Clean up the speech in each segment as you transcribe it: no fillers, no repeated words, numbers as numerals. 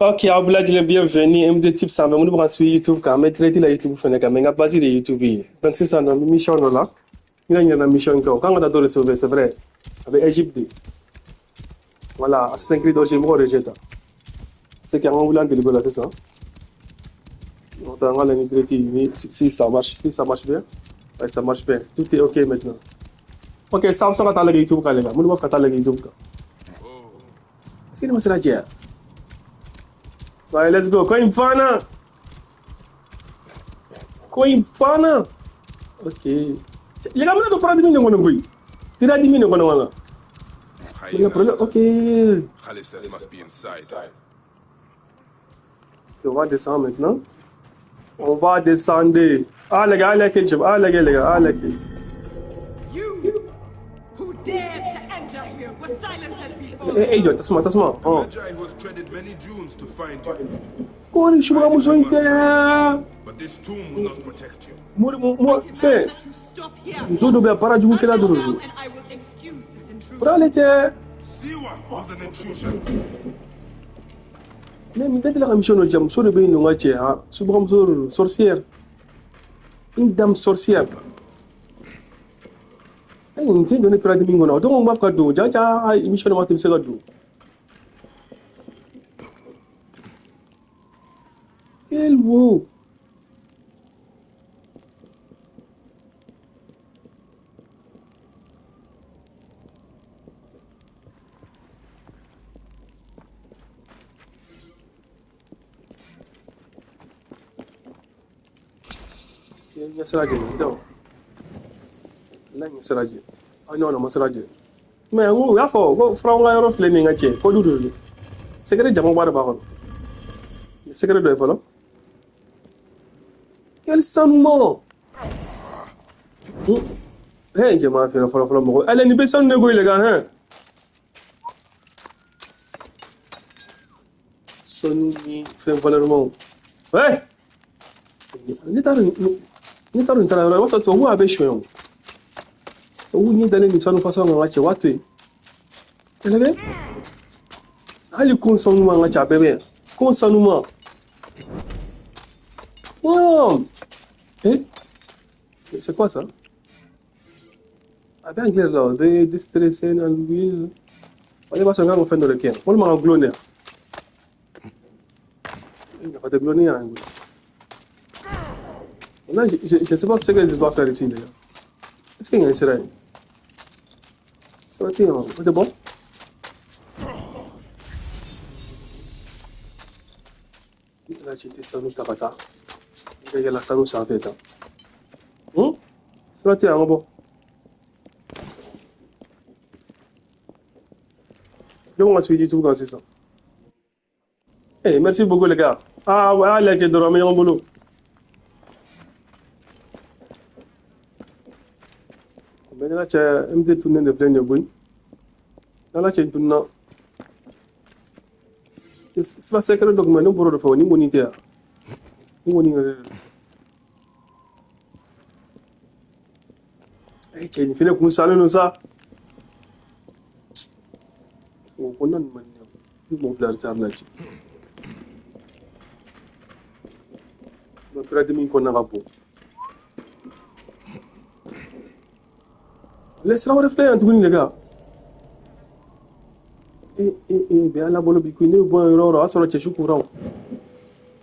Ok, aw bɛɛ lajɛlen bienvenue MD Tips sanfɛ minnu bɛ ka suivre YouTube kan, an bɛ direct la YouTube fɛnɛ kan, mais n ka base de YouTube ye. Donc sisan nɔ, n bɛ mission dɔ la. N yɛrɛ ɲinɛna mission kɔ. Kan ka taa dɔ de sauver, c'est vrai. A bɛ Egypte de. Voilà, Assassin's Creed Origins mɔgɔw de jɛ ta. C'est qu'an ka wuli an deligo la sisan. Donc an ka lajɛ ni direct ni si ça marche, si ça marche bien. Ouais, ça marche bien. Tout est ok maintenant. Ok, sisan an bɛ se ka taa lajɛ YouTube kan les gars. Minnu b'a fɛ ka taa lajɛ YouTube kan. Est-ce que ne ma sira jɛ? Ouais, let's go. Ko in fana. Ko in fana. Ok. Les gars, bɛna don paradis min de kɔnɔ koyi. Paradis min de kɔnɔ wa? Ok. Khaliset must be inside. On va descendre maintenant. On va descendre. Ah les gars, allez, ah les gars, les gars, allez. You who dares to enter here where silence has befallen. Eh, eh, jɔ, tasuma, tasuma. The Ɔn. Magi who has treaded many dunes to find you. Ko ni subaga muso in tɛ. But this tomb will not protect you. Mori, mo, I fɛn. demand that you stop here. Muso dɔ bɛ yan, baara jugukɛla dɔ de Now don. and I will excuse this intrusion. Kura ale tɛ. Siwa was an intrusion. Ne min tɛ ka mission dɔ jɛ, muso de bɛ yen nɔ n ka cɛ, ha, subagamuso de don, sorcière. Une dame sorcière. Eh, nin tɛ don ne paradis min kɔnɔ, o don n b'a fɛ ka don, ja ja, mission dɔ waati bɛ se ka don. Quel wo. Ɲɛ sira jɛ, tɛ o. Ala ɲɛ sira jɛ. Ah non, non, ma sira jɛ. Mais n ko u y'a fɔ ko furaw ka yɔrɔ filɛ nin ye n ka cɛ, ko du de don. Secret jamaba de b'a kɔnɔ. Ni secret dɔ ye fɔlɔ. Quel sanuman. Hey, jama fɛnɛ fɔlɔ fɔlɔ mɔgɔ. Ale nin bɛ sanu de koyi les gars, hein. Sanu ni fɛn valeur. Ouais. Ne t'a dɔn ne t'a dɔn nin taara yɔrɔ, o b'a sɔrɔ tubabu a bɛ suɲɛ o. Tubabu ɲɛ dalen nin sanu fasɔn kan n ka cɛ, o b'a to yen. Ɛlɛbɛ. Hali kon sanuman n ka cɛ, a bɛɛ bɛ yan. Kon sanuman. Oh. Eh? C'est quoi ça? A bɛ anglais la o, de déstresser na l'huile. Ale b'a sɔrɔ n kan ka fɛn dɔ de kɛ yan. Walima ka gulon de yan. Nafa tɛ gulon yan. Là, je ne sais pas ce que je dois faire ici, les gars. Est-ce qu'il y a un sera? Ça va être c'est bon? Là, j'étais sanu takata. Il y a la sanu sanfɛ tan. Sira tɛ yan, an ka bɔ. Ne ka suivi YouTube kan sisan. Eh, merci beaucoup les gars. Ah, ouais, allez, dɔrɔn an bɛ ɲɔgɔn bolo. Mais n'Ala cɛ MD tunnen de filɛ nin ye koyi. N'Ala cɛ tunna. Sira secret dɔ tun bɛ yen, ne bɔr'o de fɛ o, ni kɔni tɛ yan. Ni kɔni yɛrɛ de don. Eh, cɛ nin fɛnɛ kun salen don sa. O kɔnɔna nin man di ne ye. Ni mɔgɔ bila retard la cɛ. Ma paradis min kɔnɔna ka bon. Ale sira wɛrɛ filɛ yan tuguni les gars. Eh, eh, eh, bɛ Ala bolo bi koyi, ne bɛ bɔ yan yɔrɔ o yɔrɔ, o y'a sɔrɔ cɛ su kora o.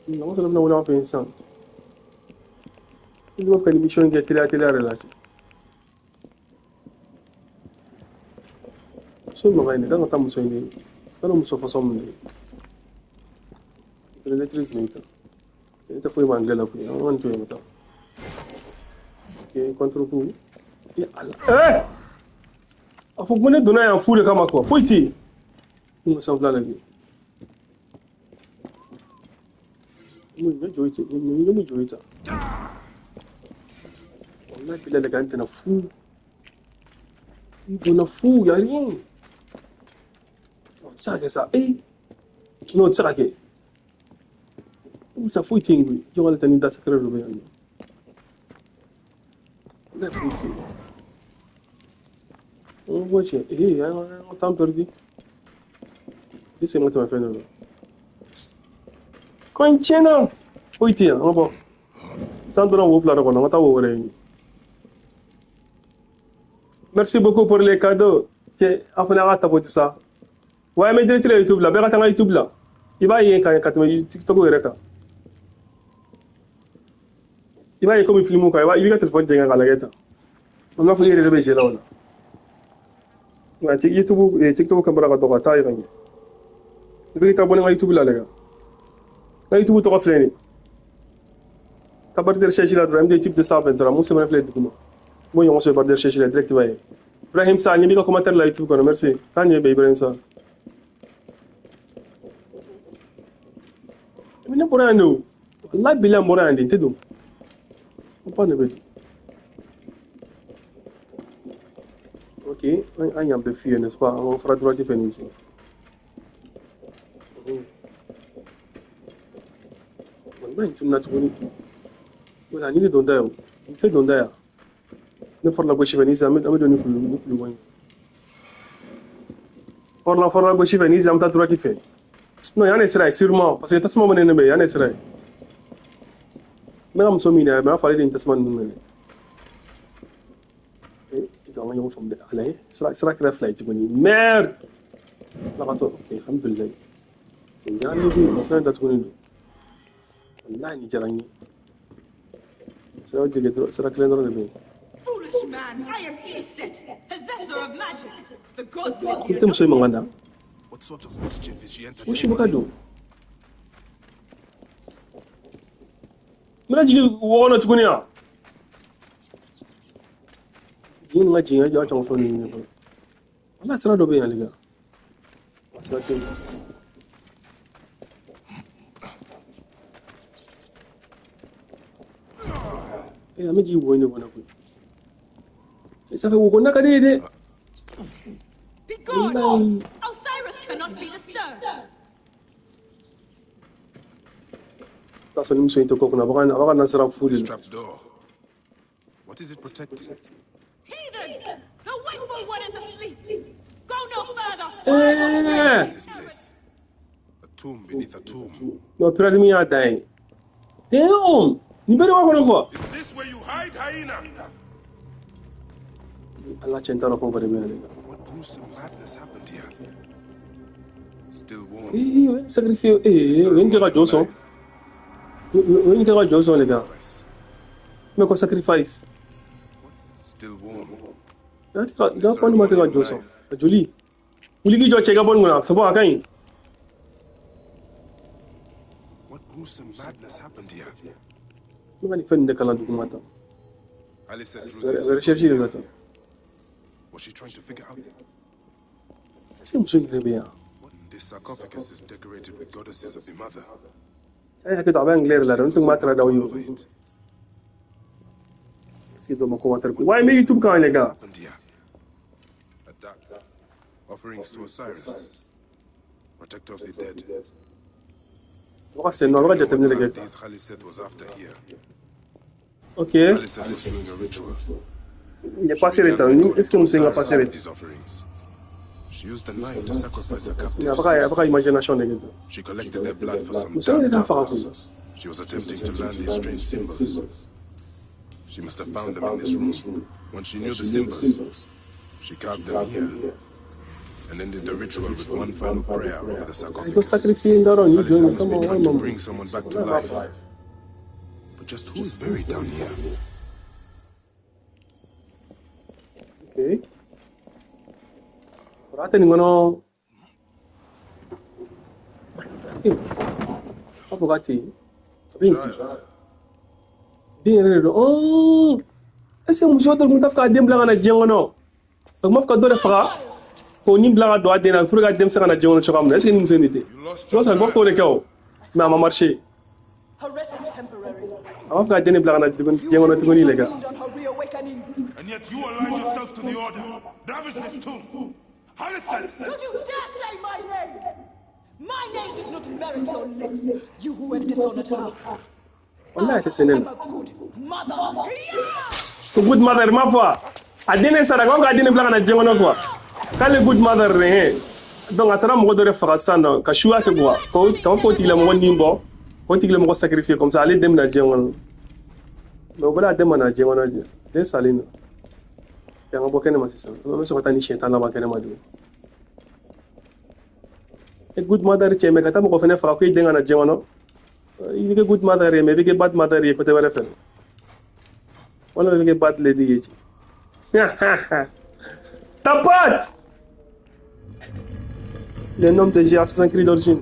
Mɔgɔ sɔrɔ bɛna wele an fɛ yen sisan. Ne b'a fɛ ka nin mission in kɛ teliya teliya de la cɛ. Muso mankan in de kan ka taa muso in de. T'a dɔn muso fasɔn min de ye. Lettre jumɛn ta? Ne tɛ foyi ma anglais la koyi, an ka nin to yen ka taa. Ok, contre coup. Eh Ala. Eh! A fɔ ko ne donna yan fu de kama quoi, foyi tɛ yen. N ka sanfɛla lajɛ. Mun ye jɔ cɛ, nin ye mun jɔ ta? Wallahi billahi les gars, n tɛna fu. N donna fu, y a rien. O tɛ se ka kɛ sa. Eh! Non, o tɛ se ka kɛ. Sa foyi tɛ yen koyi. Jɔn k'ale ta ni da secret dɔ bɛ yan nɔ. Wallahi foyi tɛ yen. N ko cɛ, eh, an ka temps perdu. Est-ce que n ma tɛmɛ fɛn dɔ la? Ko in tiɲɛna. Foyi tɛ yan, an ka bɔ. San donna wo fila de kɔnɔ, an ka taa wo wɛrɛ ɲini. Merci beaucoup pour les cadeaux. Cɛ, aw fana ka tapoter sa. Ouais, mais direct la YouTube la, bɛɛ ka taa n ka YouTube la. I b'a ye ka tɛmɛ TikTok yɛrɛ kan. I b'a ye komi film kan, i b'i ka téléphone jɛngɛ k'a lajɛ tan. An b'a fɔ i yɛrɛ de bɛ jeu la o la. Nka YouTube, TikTok caméra ka dɔgɔ, a t'a ye ka ɲɛ. I bɛ taa bɔ ni n ka YouTube la lajɛ. N ka YouTube tɔgɔ filɛ nin ye. Ka barre de recherche la dɔrɔn, MD type 223, mun sɛbɛn filɛ duguma. N b'o ɲɔgɔn sɔrɔ barre de recherche la direct, i b'a ye. Ibrahim Sall, ɲɛ b'i ka commentaire la YouTube kɔnɔ, merci. K'an ɲɛ bɛ Ibrahim Sall. Ne bɔra yan de o. Walahi bilahi n bɔra yan de, n tɛ don. N ba de bɛ don. Ok, an y'an bɛɛ f'i ye, n'est-ce pas? An fara droite fɛ nin sen. Wallahi n tununa tuguni. Wala ni ne don da ye o. N tɛ don da yan. Ne farala gosi fɛ nin sen, an bɛ don ni kulu ye. Farala gosi fɛ nin sen, an bɛ taa droite fɛ. Non, yan de sira ye sûrement, parce que tasuma bɛ ne bɛ yan de sira ye. N bɛ ka muso min dɛ, mais a fɔ ale de ye tasuma ninnu minɛ. Eh, an ka ɲɔgɔn faamu dɛ. Ala ye sira kɛra fila ye tuguni. Merde! Ala ka to, ok, alhamdulilayi. Nin diyara n ye koyi, sira in datugulen don. Wallahi nin diyara n ye. Sira jigin dɔrɔn, sira kelen dɔrɔn de bɛ yen. Foolish man, I am Iset, possessor of magic. The gods made me I tɛ muso in mankan da. What sort of mischief is she O si bɛ ka entertaining? don. N bɛna jigin wo kɔnɔ tuguni yan. Jigin nin ka jigin, a jɔ a caman fɛn ninnu ɲɛ fɔlɔ. Walahi sira dɔ bɛ yen les gars. Sira tɛ yen. Eh, an bɛ jigin wo in de kɔnɔ koyi. Ça fait wo kɔnɔna ka di ye dɛ. Be gone! Wallahi. Osiris cannot be disturbed. T'a sɔrɔ ni muso in tɛ kɔ kunna, a b'a ka nasira fu de This la. trapdoor. What is it protecting? Heathen! The wakeful one is asleep. Go no further. Eh! This place. A tomb beneath a tomb. Non, pyramide y'a dan ye. Damn! Nin bɛɛ de b'a kɔnɔ quoi. Is this where you hide, hyena? Ala cɛ, n t'a dɔn fɛn o fɛn de bɛ yan les gars. What gruesome madness happened here? Still warm. Eh, o ye sacrifice, eh, o ye nin kɛ ka jɔ sɔn. O ye nin kɛ ka jɔ sɔn les gars. Sacrifice. Mais ko sacrifice. Still warm. I ka kɔni ma kɛ ka jɔ sɔn. A joli. Wuli k'i jɔ cɛ i ka bɔ nin kɔnɔ, c'est bon, a ka ɲi. What gruesome madness happened here? Ne ka nin fɛn nin de kalan duguma tan. Alice drew this. Recherche de la tan. Was she trying to figure out Est-ce que muso in yɛrɛ bɛ yan? what this sarcophagus is decorated with goddesses of the mother? A ye hakɛ to, a bɛ anglais de la dɛ, n tun b'a traduit aw ye. Over it. Est-ce que dɔ ma commentaire ko? Ouais, mais YouTube kan les gars. Happened here. At that, offerings to Osiris, protector of the dead. O ka sen nɔ, a bɛ ka jateminɛ de kɛ. These Khaliset was after here. Ok. Khaliset was doing a ritual. Il est passé le temps. Est-ce que muso in ka passé le temps? These offerings. She used a knife to sacrifice her A captives. bɛ ka imagination de kɛ tan. She collected their blood for some Muso in yɛrɛ dark ka faga purpose. koyi. She was attempting to learn these strange symbols. She must have found them in this room. Once she knew the symbols, she carved them here and ended the ritual with one final prayer over the A dɔ sarcophagus. sacrifice n t'a dɔn nin Alice jɔn must kama be trying to walima bring someone back to life. But just who is buried down here? Ok. Kɔrɔ a tɛ nin kɔnɔ. Eh, a fɔ k'a tɛ yen. A bɛ yen. Child, Den yɛrɛ de don. Oh! Est-ce que muso dɔ tun t'a fɛ k'a den bila ka na diɲɛ kɔnɔ? A tun b'a fɛ ka dɔ de faga k'o nin bila ka don a den na pour que a den bɛ se ka na diɲɛ kɔnɔ cogoya min na. Est-ce que ni muso in de tɛ? you lost Tu vois, your ça b'a k'o de kɛ o. Mais a ma marché. Her rest is temporary. A b'a fɛ ka den de bila ka na tuguni You diɲɛ kɔnɔ have tuguni les gars. intervened on her reawakening. And yet you aligned yourself to the order. Ravish this tomb. Khaliset! Don't you dare say my name! My name does not merit your lips, you who have dishonored her. Wallahi a tɛ se ne I'm la. a good mother. Yeah! Ko good mother ma fɔ a. A den de sara, a b'a fɛ ka den de bila ka na diɲɛ kɔnɔ quoi. K'ale good mother de ye. Donc a taara mɔgɔ dɔ de faga sisan nɔ ka suya kɛ quoi. K'o k'o tigilamɔgɔ nin bɔ. O tigilamɔgɔ sacrifier comme ça ale den bɛna diɲɛ kɔnɔ. Mais o bɛɛ la a den ma na diɲɛ kɔnɔ jɛ. Den salen don. Yan ka bɔ kɛnɛma sisan. An bɛ sɔrɔ ka taa ni siɲɛ tan laban kɛnɛma don. E good mother cɛ mais ka taa mɔgɔ fɛnɛ faga ko i den ka na diɲɛ kɔnɔ. I bɛ kɛ good mother ye mais i bɛ kɛ bad mother ye côté wɛrɛ fɛ. Walima i bɛ kɛ bad lady ye cɛ. Tapote! Le nom de Jésus, Assassin's Creed d'origine.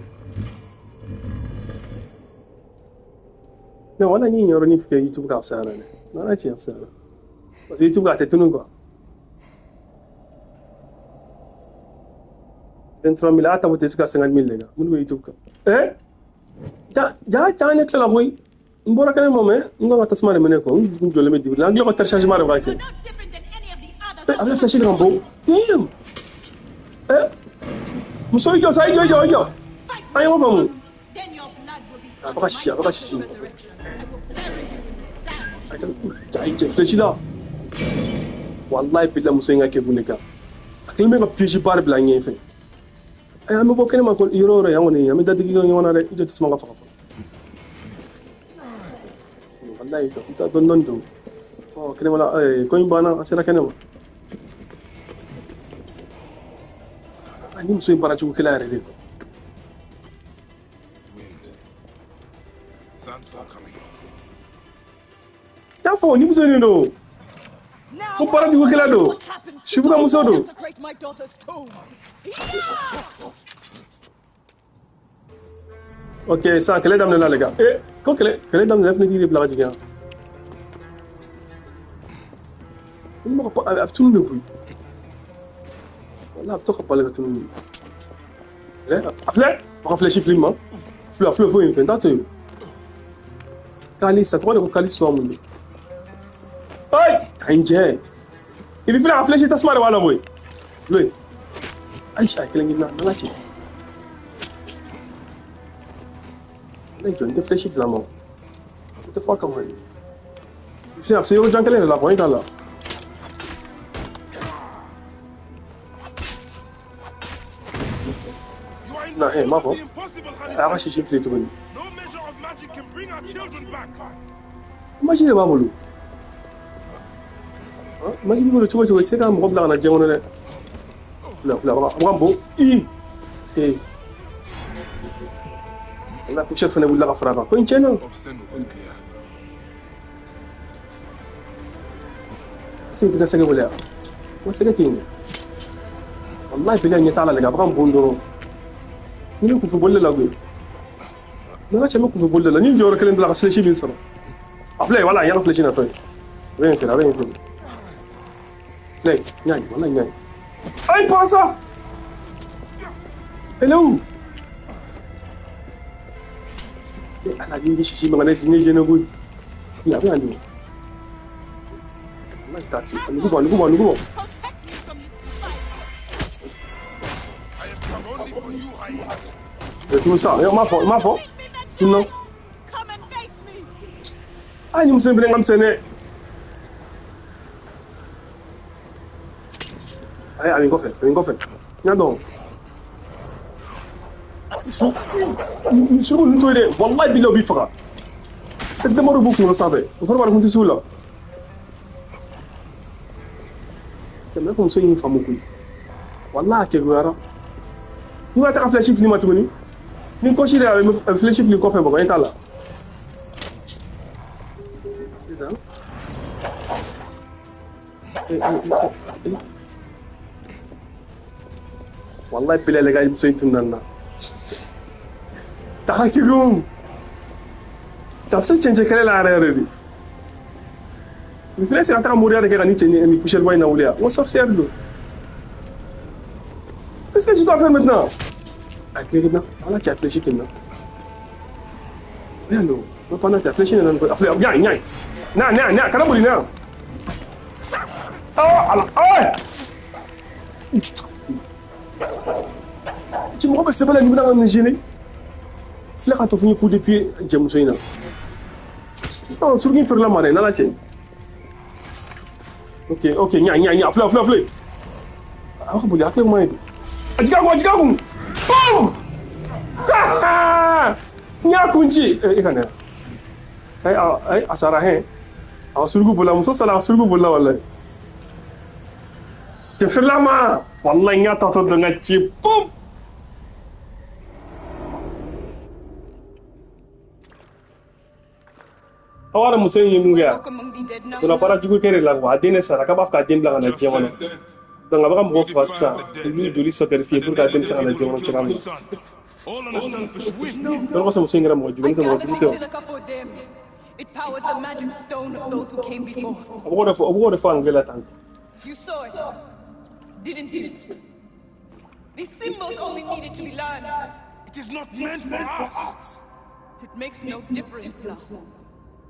Non, wala ni yɔrɔnin kɛ YouTube ka fisaya dɛ. N'Ala cɛ fisaya. Parce que YouTube a tɛ tunun quoi. 23 000 a ta tɛ se ka 50 000 de kan. Minnu bɛ YouTube kan. Eh? Ja ja ja ne tilala koyi. N bɔra kɛnɛma mais n kan ka tasuma de minɛ quoi. N kun jɔlen bɛ dibi la. An tila ka téléchargement de b'a kɛ. A bɛ flèche de kan bɔ. Damn! Eh? Muso i jɔ sa i jɔ i jɔ i jɔ. An ye ɲɔgɔn faamu. A bɛ ka sisi a bɛ ka sisi. A cɛ flèche la. Wallahi billahi muso in ka kɛ kun de kan. A kelen bɛ ka piège ba de bila n ɲɛ fɛ. An bɛ bɔ kɛnɛma yɔrɔ o yɔrɔ yan kɔni an bɛ dadigi kɛ ɲɔgɔn na dɛ. I jɔ tasuma ka faga fɔlɔ. Wallahi i taa dɔɔni dɔɔni don. Ɔ kɛnɛma la ko in banna an sera kɛnɛma. Ni muso in baara cogo kelen yɛrɛ de don. T'a fɔ ni muso in de don. Ko baara jugu kɛla don. Subuka muso don. Ok, sisan kɛlɛ daminɛna les gars. Eh, ko kɛlɛ daminɛna fɛnɛ de bila ka jigin yan. Ni mɔgɔ a bɛ tunun de koyi. Wala a bɛ to ka bali ka tunun de. A filɛ, a ka flèche fili ma. Filɛ, a filɛ foyi fɛn t'a to yen. Kalisa, tɔgɔ de ko Kalisa wa mun de. Ayi, ka n jɛ. I bɛ filɛ a flèche tasuma de b'a la koyi. Filɛ. Ayi, a kelen kelenna, n'Ala cɛ. Ne jɔ n tɛ flèche fila ma. N tɛ fɔ a kama de. Sisan a bɛ se yɔrɔ jan kelen de la quoi, n t'a la. Na, eh, ma fɔ. A ka sisi fili tuguni. Maji de b'a bolo. Maji b'i bolo cogo o cogo i tɛ se ka mɔgɔ bila ka na diɲɛ kɔnɔ dɛ. Filɛ filɛ a bɛ ka bon. I. Eh. La poussière fɛnɛ wulila ka fara a kan. Ko in tiɲɛna. Est-ce que i tɛ ka sɛgɛ wele yan? Ko sɛgɛ tɛ yen dɛ. Wallahi bilahi ɲɛ t'a la dɛ, a bɛ ka n bon dɔrɔn. Ni ne kunfɛ boli de la koyi. N'Ala cɛ n bɛ kunfɛ boli de la. Ni n jɔyɔrɔ kelen bila ka flèche min sɔrɔ. A filɛ wala yan ka flèche natɔ ye. A bɛ yen fɛnɛ a bɛ yen fɛnɛ. Filɛ n y'a ye walahi n y'a ye. Ayi prends ça! Elle est où? Ala ni sisi ma ne ne gêné koyi. A bɛ yan de. Walahi t'a to. Nugu bɔ nugu bɔ nugu bɔ. Tout ça, m'a fɔ m'a fɔ. Sinon. Ah, ni muso in fɛnɛ ka misɛn dɛ. Ayi, a bɛ n kɔfɛ, a bɛ n kɔfɛ. N y'a dɔn. Nin suruku ninnu to yen dɛ. Wallahi bilahi u b'i faga. Damadɔ b'u kunkolo sanfɛ. O kɔrɔ b'a la ko n tɛ se u la. Cɛ mɛ muso in faamu koyi. Wallahi a kekuyara. N'i ma taga flèche fili ma tuguni. Ni kɔsi de a bɛ flèche fili kɔfɛ baba e t'a la. Wallahi bilahi les gars muso in tununa n na. Taga kekun. A bɛ se cɛncɛn kɛlɛ la yɛrɛ yɛrɛ de. Nin fɛnɛ sera taga moriya de kɛ ka nin cɛ ni poussière ba in lawuli yan. N ko sorcière don. Qu'est-ce que tu dois faire maintenant? A kelen na, ala cɛ a flèche kelen na. Yan don, n ko tɛ flèche nana a filɛ yan yan. Na na na kana boli na. Ah ala ah! Ti mɔgɔ bɛ sɛbɛn la nin bɛna ka nin gêner. Filɛ ka tɔ fɔ n ye coup de pied jɛmuso in na. Non, suruku in feerela ma dɛ, n'Ala cɛ. Ok, ok, ɲa ɲa ɲa, filɛ filɛ filɛ. A b'a ka boli, hakili kuma ye. A jigin a kun, a jigin a kun. Boum! N y'a kun ci. I ka na yan. Ayi, a sara hɛn. A ka suruku bolila, muso sara, a ka suruku bolila walayi. Cɛ feerela wallahi n y'a tatɔ dɔrɔn ka ci pum. Aw yɛrɛ muso in ye mun kɛ yan? Donna baara jugu kɛ de la quoi. A den de sara k'a b'a fɛ k'a den bila ka na diɲɛ kɔnɔ. Donc a bɛ ka mɔgɔw faga sisan olu joli sacrifier pour que a den bɛ se ka na diɲɛ kɔnɔ cogoya min na. Donc kosɔn muso in kɛra mɔgɔ jugu ye, n'o tɛ mɔgɔ jugu tɛ o. It powered the magic stone of those who came before. A b'o de fɔ, a b'o de fɔ anglais la tan. You saw it, didn't you? These symbols only needed to be learned. It is not meant for us. It makes no difference now.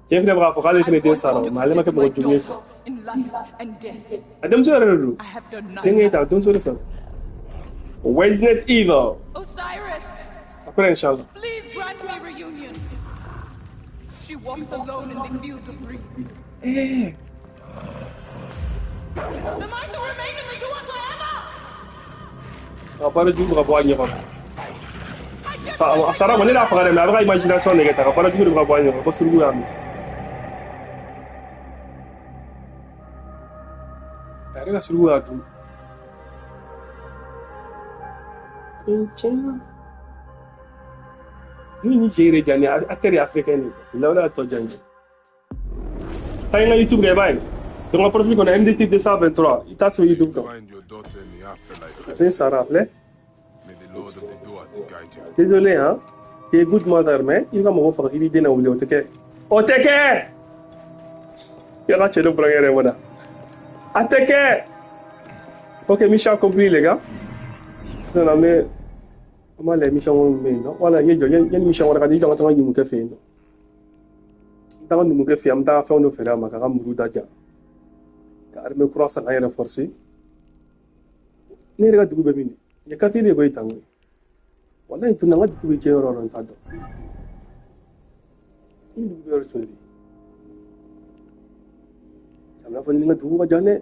Cɛ fɛnɛ bɛ k'a fɔ k'ale fɛnɛ den sara o, mais ale ma kɛ mɔgɔ jugu ye. In life and death. A denmuso yɛrɛ de don. I have done Denkɛ neither. ta, denmuso de sara. Resident Evil. Osiris, Après, Inch'Allah. please grant me reunion. She walks alone in the field of reeds. Eh, Am I to remain in the Duat forever? A baara jugu bɛ ka bɔ a ɲɛ kɔrɔ. I just A sara ma, ne y'a faga dɛ, mais a bɛ ka imagination de kɛ tan, ka baara jugu de bɛ ka bɔ a ɲɛ kɔrɔ, ko suruku y'a minɛ. A yɛrɛ ka suruku y'a dun. Tiɲɛ. Ni cɛ yɛrɛ diya ne ye, acteur ye africain de ye. La o de y'a tɔ diya n ye. Taa n ka YouTube kan, i b'a ye. Donc n ka profil kɔnɔ MDT 223, i t'a sɛbɛn YouTube kan. Find your daughter in the afterlife. Muso in sara, a filɛ. May the Lord of the Duat guide you. Désolé, hein. Tu es good mother, mais i ka mɔgɔ faga k'i b'i den lawuli, o tɛ kɛ. O tɛ kɛ! I ka cɛ dɔ burankɛ yɛrɛ bɔra. A tɛ kɛ! Ok, mission accomplie, les gars. Sisan an bɛ an b'a lajɛ mission minnu bɛ yen nɔ. Wala i ye jɔ yanni mission wɛrɛ ka di, i jɔ an ka taa n ka numukɛ fɛ yen nɔ. N taa n ka numukɛ fɛ yen, an bɛ taa fɛnw dɔ feere a ma k'a ka muru da ja. Ka armée kura san k'an yɛrɛ forcer. Ne yɛrɛ ka dugu bɛ min de? Nin ye quartier de ye koyi tan koyi. Walayi tun na n ka dugu bɛ diɲɛ yɔrɔ o yɔrɔ n t'a dɔn. Ni dugu bɛ yɔrɔ jumɛn de? A bɛna fɔ ni n ka dugu ka jan dɛ.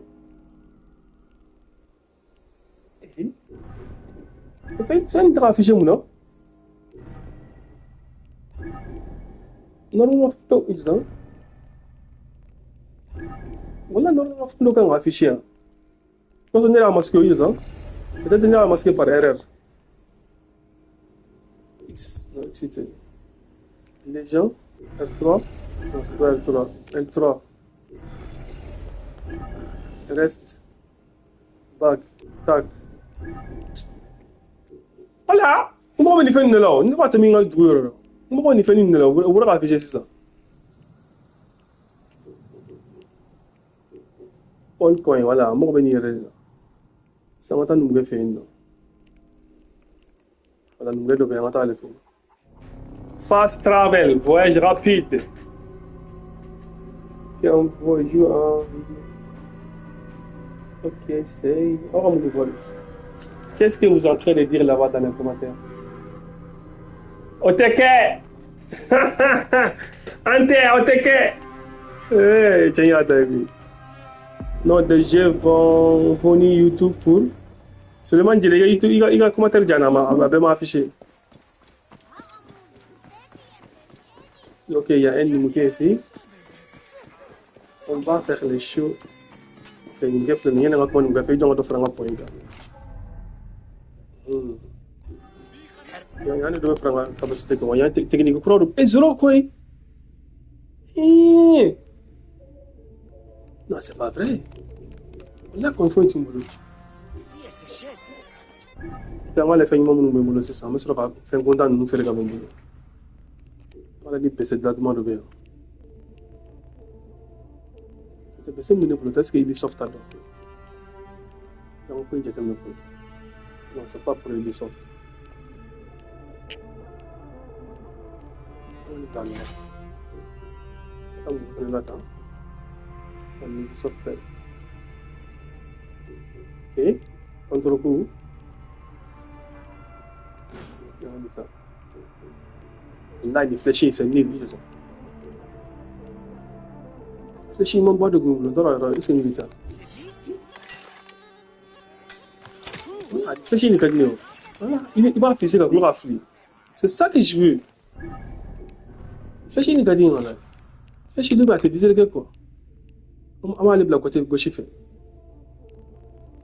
Eh? Fɛn tɛ ka afficher mun na? Normalement fɛn dɔ i jɔ. Wala normalement fɛn dɔ kan ka afficher yan. Parce que ne y'a masqué, i jɔ. Peut-être ne y'a masqué par erreur. X, non, X, c'est Légion, R3, non, c'est pas R3, L3, reste, back, tac. Voilà! N mɔgɔ bɛ nin fɛn ninnu de la o, ne b'a tɛmɛ n ka dugu yɔrɔ la. N mɔgɔ bɛ nin fɛn ninnu de la, o bɔra ka afficher sisan. All coin, voilà, n mɔgɔ bɛ nin yɛrɛ de la. Sisan an ka taa numukɛ fɛ yen nɔ. Voilà, numukɛ dɔ bɛ yen, an ka taa ale fɛ yen. Fast travel, voyage rapide. Tiens, on joue en vidéo. Ok, c'est. On va nous voir. Qu'est-ce que vous êtes en train de dire là-bas dans les commentaires? Oteke! Ante, Oteke! Eh, tiens, David. Non, des jeux vont venir YouTube pour. Seulement, YouTube, il a commentaire déjà, il m'a affiché. Ok, il y a un numukɛ ici. On va faire les shows. Ok, numukɛ filɛ nin ye, ne ka kuma numukɛ fɛ, i jɔn ka dɔ fara n ka point kan. Yan de dɔ bɛ fara n ka capacité kan wa, yan technique kura don. Eh, zéro koyi. Eh. Non, c'est pas vrai. Là, qu'on foyi t'i bolo. An ka fɛn ɲuman minnu bɛ n bolo sisan, an bɛ sɔrɔ ka fɛn kuntan ninnu feere ka bɔ n bolo. Wala ni bɛsɛ dilan dɔ bɛ yan. Bɛsɛ min bɛ ne bolo, est-ce que Ubisoft t'a dɔn? Donc, ko in jateminɛ fɔlɔ. Non, c'est pas pour Ubisoft. On est dans le. An fana la tan. Ani Ubisoft tɛ. Ok, contre coup. Là, il est fléché, c'est nul, je sais. Fléché, il m'envoie de Google. Est-ce qu'il est fléché, il est. Voilà, il va afficher la gloire. C'est ça que je veux. Flèche in ka di n ye walayi. Flèche dɔ bɛ a tɛ viseur kɛ quoi. An b'ale bila côté gauche fɛ.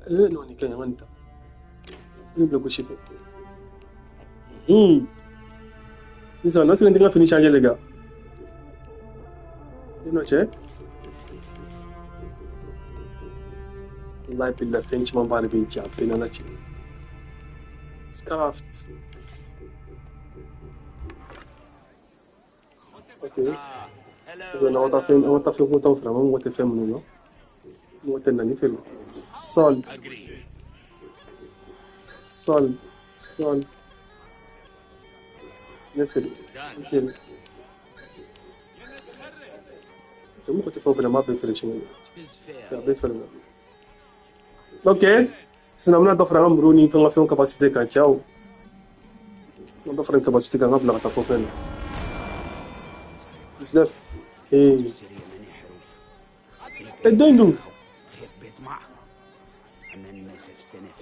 Non, nin ka ɲi, an ka nin ta. Nin bila gauche fɛ. Sisan, n'an sera n tɛ n ka fini changer les gars. Non cɛ. Wallahi billahi fɛn caman b'a de bɛ n ja bɛɛ n'Ala cɛ. Scarft. Ok. Sisan an ka taa fɛn an ka taa fɛn kuntanw feere an mago tɛ fɛn minnu na. Mɔgɔ tɛ na ni feere. Solde. Solde. Solde. Ne feere. Ne feere. Cɛ mɔgɔ tɛ fɛn o fɛn na n b'a bɛɛ feere siɲɛ kelen. A bɛɛ feere la. Ok. Sisan an bɛna dɔ fara an ka muru ni fɛn ka fɛnw capacité kan cɛw. An dɔ fara n capacité kan an ka bila ka taa fɔ fɛn na. 19. Hey. E den dun.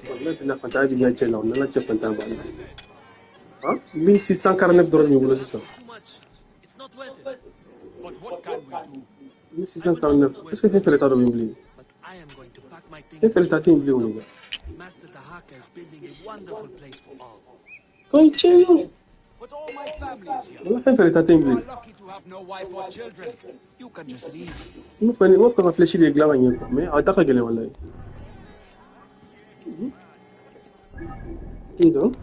Wallahi billahi fantanya b'i ɲɛ cɛ la o n'Ala cɛ fantanya b'a la. Han? 1649 dɔrɔn de b'i bolo sisan. 1649. Est-ce que fɛn feere ta dɔ bɛ yen bilen? Fɛn feere ta tɛ yen bilen o de. Ko i cɛ yo. Wala fɛn feere ta tɛ yen bilen. N b'a fɛ n b'a fɛ ka flèche de dilan ka ɲɛ quoi mais a da ka gɛlɛn walayi. Donc,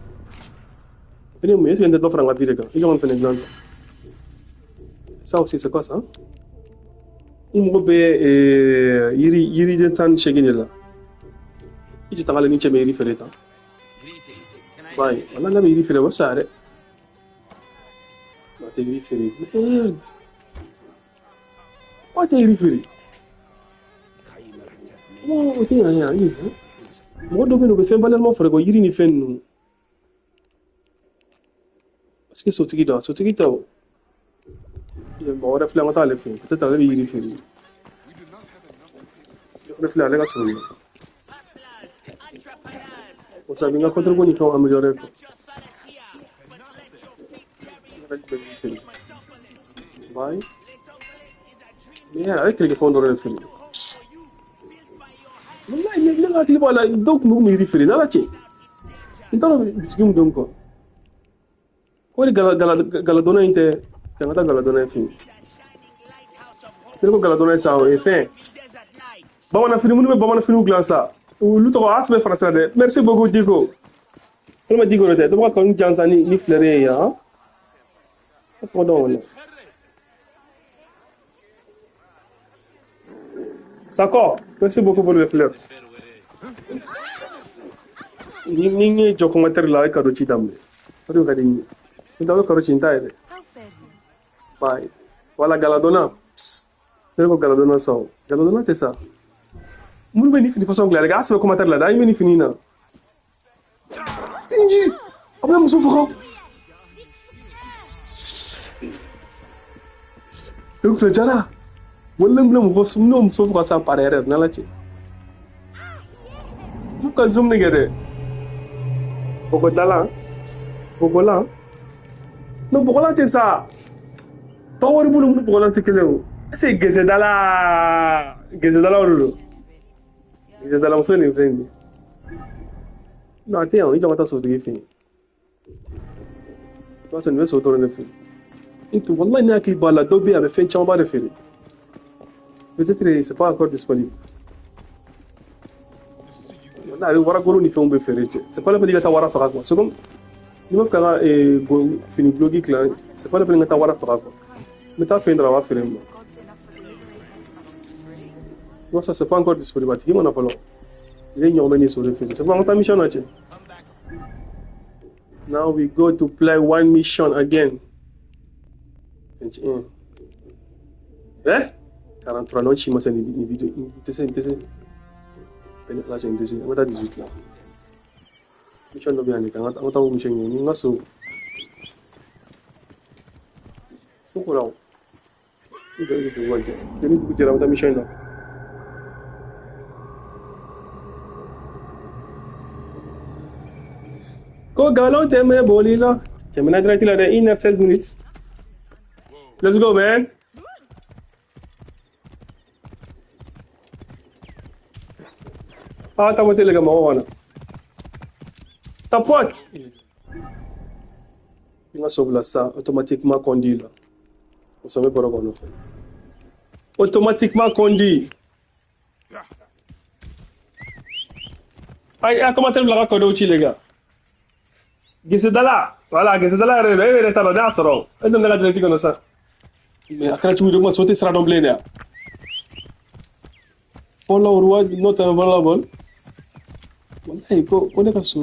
fɛnɛ mun ye est-ce que n tɛ dɔ fara n ka vie de kan? I ka fɛnɛ dilan tan. Ça aussi c'est quoi ça? I mago bɛ yiri yiriden 18 de la. I tɛ taga ni cɛ bɛ yiri feere tan. Bayi, wala n'a bɛ yiri feere o bɛ fisaya dɛ. A tɛ yiri feere. Merde. O tɛ yiri feere. O tɛ ɲa ɲa yiri. Mɔgɔ dɔ bɛ yen u bɛ fɛn balima feere ko yiri ni fɛn ninnu. Parce que sotigi dɔ, sotigi tɛ o. Mɔgɔ wɛrɛ filɛ an ka taa ale fɛ yen. Peut-être ale bɛ yiri feere. Ne fana filɛ ale ka surun. O sa n ka contre ni fɛnw améliorer quoi. Bye. Mais ale kɛlɛkɛfɛnw dɔrɔn de feere. Wallahi ne hakili b'a la dɔw tun bɛ yiri feere n'Ala cɛ. N t'a dɔn bisigi min don quoi. Ko ni galadonna in tɛ kan ka taa galadonna in fɛ yen. Ne ko galadonna in sa o ye fɛn. Bamanan fini minnu bɛ bamanan finiw dilan sa. Olu tɔgɔ a sɛbɛn faransi la dɛ. Merci beaucoup Diko. Walima Diko tɛ dɔ bɛ ka kanu jan sa ni fleur ye yan. A tɔgɔ dɔn wala. Sako, merci beaucoup pour les fleurs. Ni n ye jɔ commentaire la a ye cadeau ci daminɛ. O de ka di n ye. N t'a dɔn cadeau ci n t'a ye dɛ. Bye. Voilà galadonna. Ne ko galadonna sa o. Galadonna tɛ sa. Minnu bɛ nin fini façon dilan dɛ, a sɛbɛn commentaire la dɛ, an bɛ nin fini in na. Nji, a bɛna muso faga. Donc le jara. Wala n bɛna mɔgɔ n bɛna muso faga sa par erreur n'Ala cɛ. N'u ka zoom kɛ dɛ. Bɔgɔdalan. Bɔgɔlan. Non bɔgɔlan tɛ sa. Tɔgɔ wɛrɛ b'u bolo bɔgɔlan tɛ kelen o. Est-ce que gɛsɛdala gɛsɛdalaw de don. Gɛsɛdala muso nin filɛ nin ye. Non a tɛ yan i jɔ ka taa sotigi fɛ yen. I b'a sɔrɔ nin bɛ so dɔrɔn de fɛ yen. N tun wallahi ne hakili b'a la dɔ bɛ yen a bɛ fɛn camanba de feere. Peut-être c'est pas encore disponible. Wallahi a bɛ waragolo ni fɛnw bɛ feere cɛ. C'est pas la peine i ka taa wara faga quoi. C'est comme n'i b'a fɛ ka n ka fini duloki dilan c'est pas la peine ka taa wara faga quoi. N bɛ taa fɛn dɔrɔn a b'a feere n ma. Non, ça c'est pas encore disponible. A tigi ma na fɔlɔ. I bɛ ɲɔgɔmɛ ni so de feere. C'est bon, an ka taa mission na cɛ. Now we go to play one mission again. 21. Eh? 43 non ci ma se ni video n tɛ se n tɛ se. Ala cɛ n tɛ se. An ka taa 18 la. Mission dɔ bɛ yan de kan an ka taa o mission ɲini ni n ka so. So ko la o. I bɛ dugu ka jɛ. Ni dugu jɛra an bɛ taa mission in na. Ko galon tɛ mɛn boli la. Tɛmɛna direct la dɛ 1h16 minutes. Let's go, man. Ah, tapote les gars, mɔgɔ kana. Tapote. I ka so bila sisan, automatiquement conduit la. O sɔn bɛ bɔrɔ kɔnɔ fɛ. Automatiquement conduit. Ayi, a commentaire bila ka kɔdɔw ci les gars. Gesedala, voilà, gesedala yɛrɛ de don, e yɛrɛ t'a dɔn, ne y'a sɔrɔ. E donna ne ka direct kɔnɔ sisan. Mais a kɛra cogo di, ma so tɛ sira dɔn bilen dɛ. Follow roi not available. Wallahi ko ko ne ka so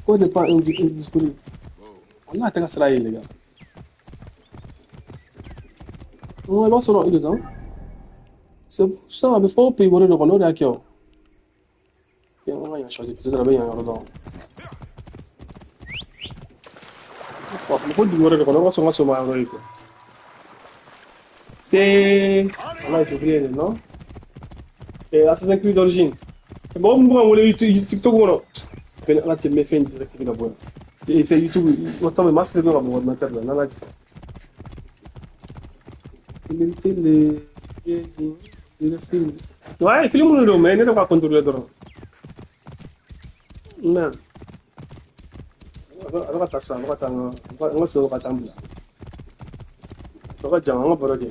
ko n'est pas indisponible. Wallahi a tɛ ka sira ye les gars. Non, i b'a sɔrɔ i de kan. C'est ça, a bɛ fɔ pays wɛrɛ de kɔnɔ, o de y'a kɛ o. Ok, an ka yan choisir, peut-être a bɛ yan yɔrɔ dɔn. A bɛ fɔ dugu wɛrɛ de kɔnɔ, o b'a sɔrɔ n ka so ma yɔrɔ ye quoi. C'est... Voilà, j'ai oublié le nom. Et Assassin's Creed d'origine. Mɔgɔ minnu bɛ ka n wele TikTok kɔnɔ. Bɛn ala cɛ n bɛ fɛn désactiver ka bɔ yan. Et fɛn YouTube, WhatsApp, n b'a sɛbɛn ka bɔ ordinateur la, n'ala cɛ. Les films. Ouais, film minnu don, mais ne yɛrɛ b'a contrôler dɔrɔn. Non. A bɛ ka taa sisan, a bɛ ka taa n ka so ka taa n bila. Tɔ ka jan, an ka baro kɛ.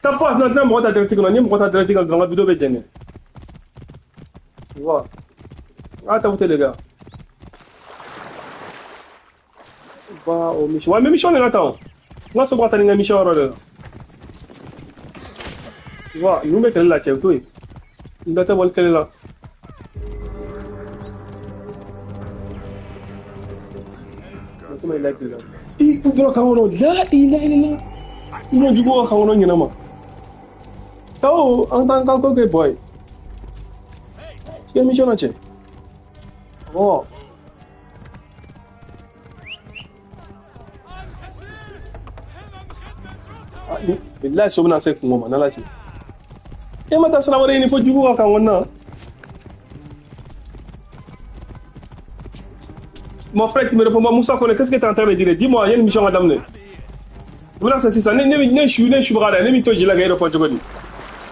Tapote, non, tɛna mɔgɔ ta direct kɔnɔ, ni mɔgɔ ta direct kɔnɔ dɔrɔn, n ka vidéo bɛ jɛnɛ. Tu vois. Ah, tapote les gars. Va au mission. Ouais, mais mission de la tan. N ka so bɛ ka taa ni n ka mission yɔrɔ de la. Tu vois, ninnu bɛ kɛlɛ la cɛ, o to yen. N da tɛ wali kɛlɛ la. Comment il a été là? I k'u dɔrɔn kan kɔnɔ, la ilaha illallah. I ma jugu ka kan kɔnɔ ɲɛnama. Kawo, an t'an ka ko kɛ bɔ ye. Tigɛ mission na cɛ. Awɔ. Bilahi so bɛna se kungo ma n'Ala cɛ. E ma taa sira wɛrɛ ɲini fo jugu ka kan kɔnɔna. Mon frère, tu me réponds pas, Moussa Kone, qu'est-ce que tu es en train de dire? Dis-moi, il y a une mission à daminɛ. Voilà, c'est ça. Ne ne su ne su baga ne mi to jila ka répond cogo di.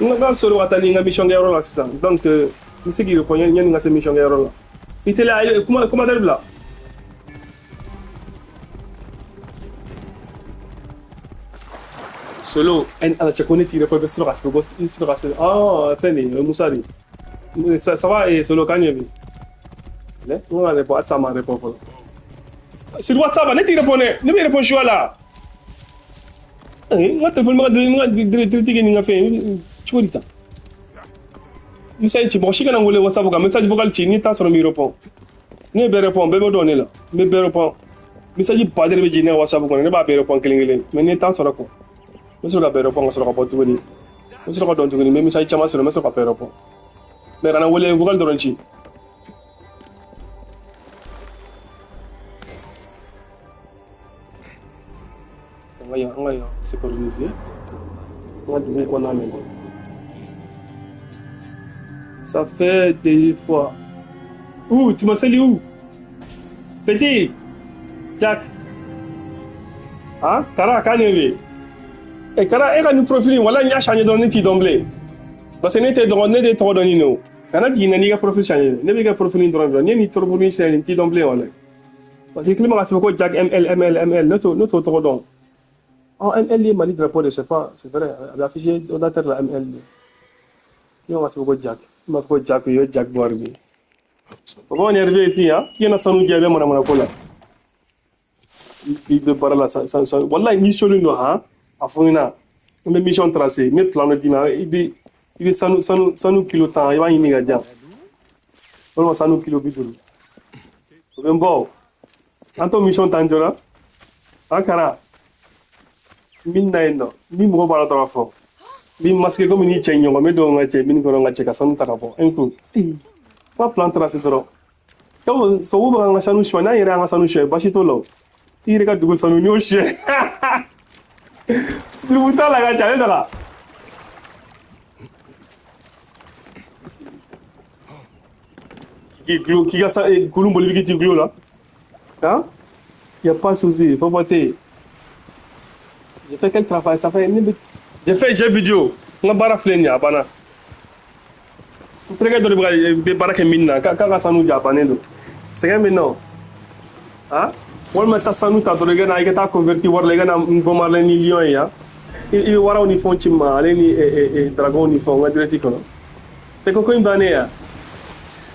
N ka sɔrɔ ka taa ni n ka mission kɛyɔrɔ la sisan. Donc, n bɛ se k'i répond yanni n ka se mission kɛyɔrɔ la. I teliya, kuma commentaire bila. Solo, en ala cɛ ko ne t'i répond, i bɛ sɔrɔ ka sɛbɛn ko i sɔrɔ ka sɛbɛn. Ah, fɛn de, Moussa de. Ça va, eh, Solo, k'an ɲɛ bi. Ne ka répond, halisa ma répond fɔlɔ. Sur WhatsApp, ne t'i répond dɛ, ne bɛ répond choix la. N ka téléphone bɛ ka n ka direct kɛ ni n ka fɛn cogo di tan? Message ci, mɔgɔ si kana n wele WhatsApp kan, message vocal ci, n'i t'a sɔrɔ n b'i répond. Ne bɛɛ répond, bɛɛ bɛ dɔn ne la, n bɛ bɛɛ répond. Message baden de bɛ jigin ne ka WhatsApp kɔnɔ, ne b'a bɛɛ répond kelen kelen, mais n'i t'a sɔrɔ quoi. N bɛ sɔrɔ ka bɛɛ répond ka sɔrɔ ka bɔ tuguni. N bɛ sɔrɔ ka dɔn tuguni, n bɛ message caman sɔrɔ, n bɛ sɔrɔ ka bɛɛ répond. Mais kana wele vocal dɔrɔn ci. An ka yan sécuriser. An ka dugu kɔnɔna lajɛ. Ça fait des fois. Où? Tu m'as salué où? Petit! Jack! Ah? Kara, k'a ɲɛ bɛ. Eh, Kara, e ka nin profil in, walahi n y'a changer dɔrɔn ne t'i dɔn bilen. Parce que ne tɛ dɔgɔ, ne de tɔgɔ dɔn nin o. Kana jigin na n'i ka profil changer. Ne b'i ka profil in dɔrɔn dɔn. N'i ye nin profil in changer, n t'i dɔn bilen walahi. Parce que Clément ka sɛbɛn ko Jack ML ML ML, ne t'o tɔgɔ dɔn. Oh, ML ye Mali drapeau de, c'est pas, c'est vrai, a bɛ affiché ordinateur la ML de. Ne ma sɛbɛn ko Jack. Ne m'a fɔ ko Jack, o ye Jack Bauer de ye. Faut pas m'énerver ici, hein. K'i kana sanu jɛ, i bɛ manamana ko la. I bɛ baara la san san san. Walahi n'i solen don han, a fɔ n ɲɛna. N bɛ mission tracé, n bɛ plan dɔ d'i ma, i bɛ sanu kilo 10, i b'a ɲini ka di yan. Walima sanu kilo 50. O bɛ n bɔ o. An t'o mission ta joona. An kara. Min na yen nɔ, ni mɔgɔ b'a la dɔrɔn fɔ. N b'i masquer komi n'i cɛ ɲɔgɔn, n bɛ don n ka cɛ min kɔnɔ n ka cɛ ka sanu ta ka bɔ. Un coup. N ka plan tracé dɔrɔn. Comme sogo bɛ k'an ka sanu suɲɛ, n'an yɛrɛ y'an ka sanu suɲɛ, baasi t'o la o. I yɛrɛ ka dugu sanu, n'i y'o suɲɛ. Dugu t'a la ka ca, ne taga. K'i gulo, k'i ka sa, kulun boli bɛ k'i gulo la. Hein? Y a pas de souci, faut voter. J'ai fait quel travail? Ça fait j'ai fait jeu vidéo. N ka baara filɛ nin ye a banna. N terikɛ dɔ de bɛ baara kɛ min na k'a ka sanu di a bannen don. Sɛgɛn bɛ na o. Ah? Walima taa sanu ta dɔrɔn i ka na i ka taa converti wari la i ka na n bombarder ni lion ye yan. I bɛ waraw ni fɛnw ci n ma ale ni dragon ni fɛnw n ka direct kɔnɔ. Tɛ ko in bannen ya.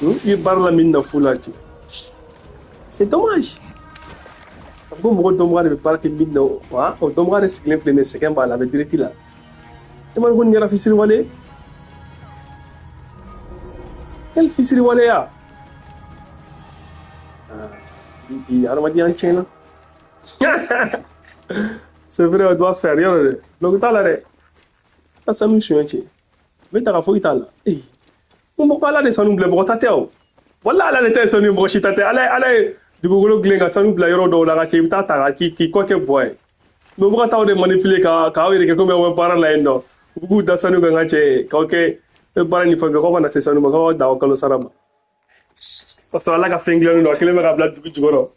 I bɛ baara la min na fu la ci. C'est dommage. A ko mɔgɔ dɔnbaga de bɛ baara kɛ min na wa o dɔnbaga de sigilen filɛ nin ye sɛgɛn b'a la a bɛ direct la. E ma ko nin kɛra fisiriwale ye? Quel fisiriwaleya? Bi hadamadenya tiɲɛna. C'est vrai, on doit faire yɔrɔ dɛ. Lɔgɔ t'a la dɛ. Ka sanu suɲɛ cɛ. N bɛ ta ka foyi t'a la. Ee, ko mɔgɔ ala de sanu bila mɔgɔ ta tɛ o. Wala ala de ta ye sanu ye mɔgɔ si ta tɛ. Ala ye dugukolo dilan ka sanu bila yɔrɔ dɔw la ka cɛ i bɛ taa ta k'i kɔ kɛ bɔ ye. Mais u bɛ ka taa o de manipuler k'aw yɛrɛ kɛ komi aw bɛ baara la yen nɔ. U b'u da sanu kan ka cɛ k'aw kɛ baara ni fɛn kɛ k'aw kana se sanu ma k'aw dan aw kalo sara ma. Parce que ala ka fɛn dilannen don a kelen bɛ ka bila dugu jukɔrɔ.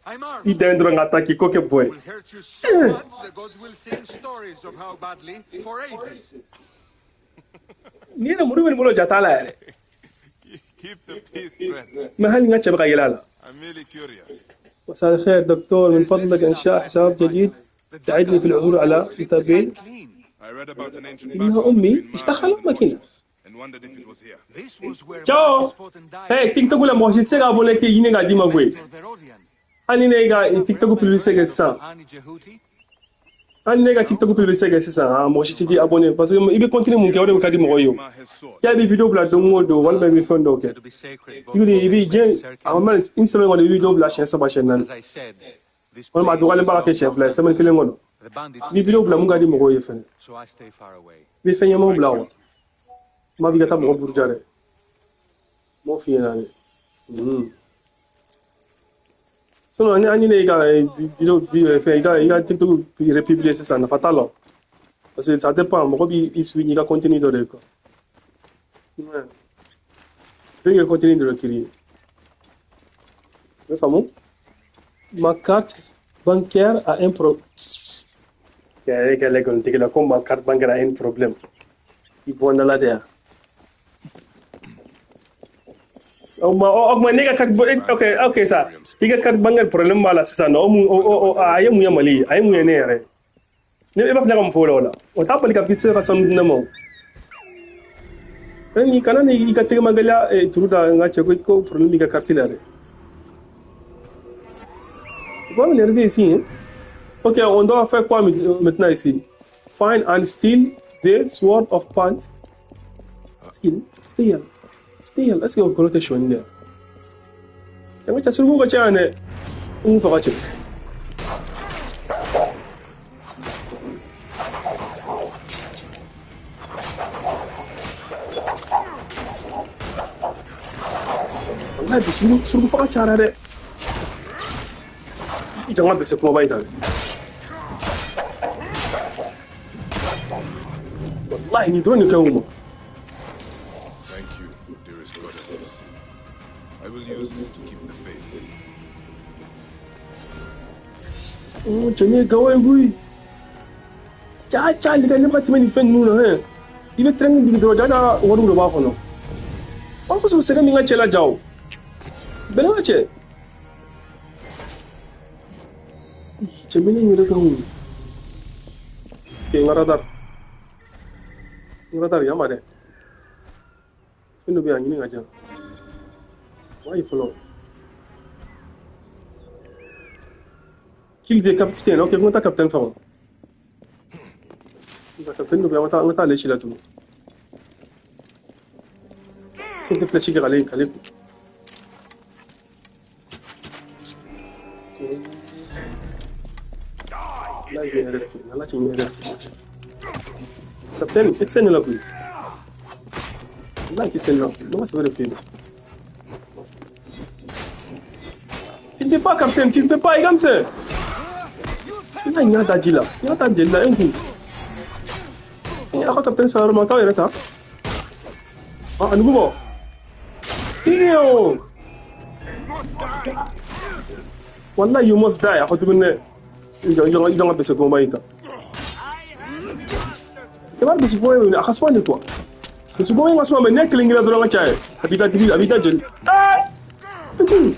I dan dɔrɔn ka taa k'i kɔ kɛ bɔ ye. Ni yɛrɛ muru bɛ nin bolo ja t'a la yɛrɛ. Mais hali n ka cɛ bɛ ka yɛlɛ a la. مساء الخير دكتور من فضلك إنشاء حساب جديد ساعدني في العثور على متابعين. إنها أمي إيش دخل أمك هنا؟ Ciao. Hey, TikTok la mɔgɔ si tɛ se k'a bolo k'i ɲini k'a d'i ma koyi. Hali ne ka TikTok publicité kɛ sisan. Hali ne ka TikTok publicité kɛ sisan, mɔgɔ si tɛ di abonné parce que i bɛ contenu mun kɛ o de ka di mɔgɔw ye o. I bɛ vidéo bila don o don walima i bɛ fɛn dɔw kɛ. I bɛ diɲɛ a ma une semaine kɔnɔ i bɛ vidéo bila siɲɛ 3 siɲɛ 4. Walima a dɔgɔyalen ba ka kɛ siɲɛ 2 ye semaine kelen kɔnɔ. I bɛ vidéo bila mun ka di mɔgɔw ye fɛnɛ. I bɛ fɛn ɲɛnamaw bila wa. Ma f'i ka taa mɔgɔ buruja dɛ. N m'o f'i ɲɛna dɛ. Sinon ni ne y'i ka vidéo fɛn i ka TikTok republier sisan nafa t'a la o. Parce que ça dépend mɔgɔ b'i suit n'i ka contenu dɔ de ye quoi. Ouais. I bɛ ka contenu dɔ de créer. I bɛ faamu? Ma carte bancaire a un problème. Kɛlɛ kɔni la ko ma carte bancaire a un problème. I bɔ n da la de yan. O ma ne ka carte ok sa i ka carte bancaire problème b'a la sisan nɔ o mun o a ye mun ye Mali a ye mun ye ne yɛrɛ ne e b'a fɔ ne ka mun fɔ o la o t'a bali ka fɔ i tɛ se ka sanu di ne ma o ni kana ni i ka tɛgɛmagɛlɛya turu da n ka cɛ ko problème b'i ka carte la dɛ. Tu vas m'énerver ici hein. Ok, on doit faire quoi maintenant ici? Find and steal the sword of Pant. Steal. Steal. Est-ce que vous connaissez Shonda? Et moi, tu as sûrement que tu as un fera-tu? Wallahi, surugu faga cayara dɛ. I jɔ n ka bese kumaba in ta dɛ. Wallahi, nin dɔrɔn de kɛ o ma. Thank you, dearest goddesses. I will use this to keep the faith. Oh, cɛ nin ye gawo ye koyi. Ca ca ne bɛ ka tɛmɛ nin fɛn ninnu na hɛn. I bɛ train digi dɔrɔn jaja wariw de b'a kɔnɔ. Wa ko sɛgɛn min ka cɛ la ja o. Bɛlɛ ka cɛ. Cɛ bɛ ne yɛrɛ kan o. N ka radar. N ka radar yan ma dɛ. Fɛn dɔ bɛ yen a ɲini ka jan. Wa ye fɔlɔ. Kill the captain. Ok, n ka taa captain faga. Nka captain dɔ bɛ yen an ka taa ale ci la tugun. Se tɛ flèche kɛ k'ale kun. Ala cɛ n yɛrɛ. Captain, i tɛ se ne la koyi. Wallahi i tɛ se ne la koyi. Ne ma sɛbɛ de f'i ye. Tu ne peux pas, capitaine, tu ne peux pas, comme ça. Il y a un daji là. Il y a un daji là, un coup. Il y a un capitaine, ça remonte, il est là. Ah, un nouveau. Ew. Wallahi, you must die. Il a baissé comment il. I b'a bisi fɔ a ka suma de quoi. Bisi ko in ka suma mais ne kelen kelen dɔrɔn ka ca ye. A b'i ka dibi, a b'i ka joli. Eh! Petit.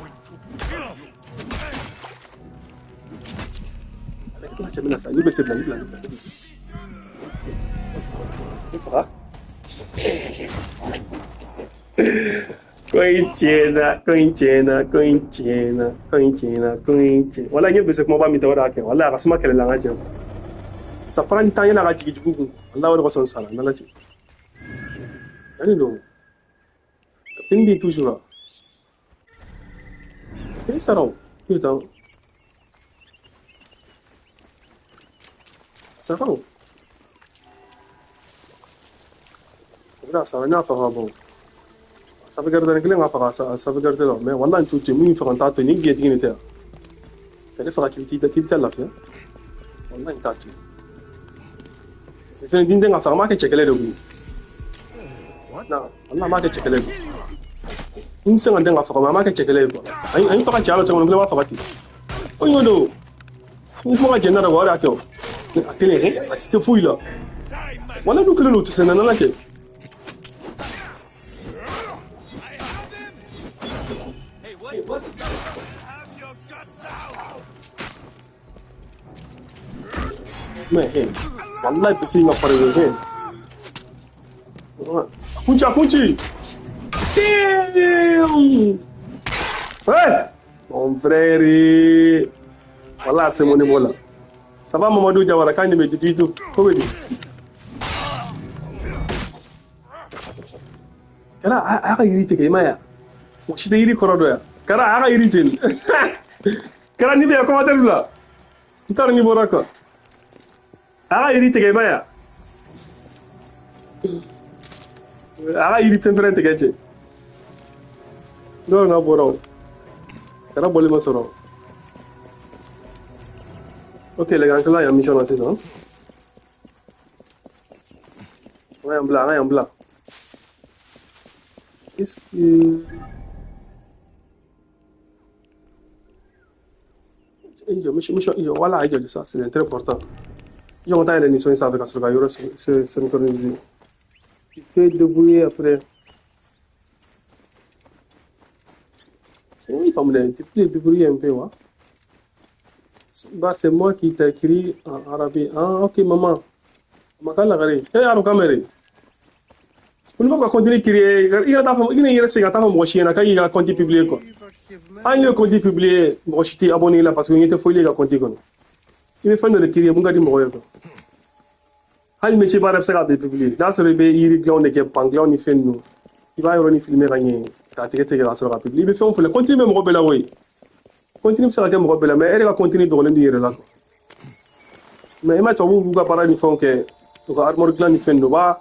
Cɛ bɛna sa, ne bɛ se bila, ne bila, ne bila. Ne faga. Ko in tiɲɛna, ko in tiɲɛna, ko in tiɲɛna, ko in tiɲɛna, ko in tiɲɛna. Wala n ye bese kumaba min ta o de y'a kɛ. Wala a ka suma kɛlɛ la an ka jɛ. Ça prend du temps yan'a ka jigin jugu kun. Wala o de kosɔn n sara, n'Ala cɛ. Yanni don. Capitaine b'i toujours là. Capitaine sara o. Putain. Sara o. Bɛna sara n y'a faga bon. Sauvegarde kelen ka faga sauvegarde la mais wala n t'u to yen min faga n t'a to yen ni gɛntigi nin tɛ yan. Ka ne faga k'i bɛ taa lafiya. Wala n t'a to yen. Fɛn den ka faga n m'a kɛ cɛ kɛlɛ de koyi. Na wala n m'a kɛ cɛ kɛlɛ ye. N tɛ se ka n den ka faga mais a m'a kɛ cɛ kɛlɛ ye quoi. A ye n faga cɛya la cogo min na n fana b'a faga ten. O y'o don. N kuma ka jɛn n'a la quoi o de y'a kɛ o. A kelen a tɛ se foyi la. Wala n'u kelen don u tɛ se n'Ala cɛ. Mais hey, wallahi bisi in ka farin ye hey. A kunci a kunci. Damn. Hey, mon frère. Wallahi c'est mon niveau là. Ça va Mamadou Diawara kan bɛ di tout ko bɛ di. Kara a ka yiri tigɛ i ma ye wa? Mɔgɔ si tɛ yiri kɔrɔ dɔn yan. Kara a ka yiri tigɛ. Kara n'i bɛ yan commentaire bila. N t'a dɔn n'i bɔra quoi. A ka yiri tigɛ i ma ye wa? A ka yiri pɛnpɛrɛn tigɛ cɛ. Dɔw n'a bɔra o. Kara bɔli ma sɔrɔ. Ok les gars, an tilala yan mission na sisan. An ka yan bila, an ka yan bila. Est-ce que mission, voilà, ça c'est très important. Ils ont taillé l'émission, ça avec un yɔrɔ synchroniser. Tu peux te débrouiller après. Oui, famille, tu peux te débrouiller un peu, ouais. Bah, c'est moi qui t'ai écrit en arabe. Ah, ok, maman. Maman, la gare. Eh, aro kamere. Kun ba ka continuer créer, i ka taa fɔ, i yɛrɛ segin ka taa fɔ mɔgɔ si ɲɛna k'a y'i ka compte publier quoi. An ye compte publier, mɔgɔ si tɛ abonné la parce que n tɛ foyi ka compte kɔnɔ. I bɛ fɛn dɔ de créer mun ka di mɔgɔ ye quoi. Hali métier baara bɛ se k'a bɛɛ publier. N'a sɔrɔ i bɛ yiri dilanw de kɛ, pan dilanw ni fɛn ninnu. I b'a yɔrɔnin filmer ka ɲɛ k'a tigɛ tigɛ ka sɔrɔ ka publier. I bɛ fɛn o fɛn la, contenu bɛ mɔgɔ bɛɛ la koyi. Contenu bɛ se ka kɛ mɔgɔ bɛɛ la mais e yɛrɛ ka contenu dogolen b'i yɛrɛ la quoi. Mais i ma tubabuw b'u ka baara ni fɛnw kɛ, u ka armoire dilan ni fɛn ninnu, u b'a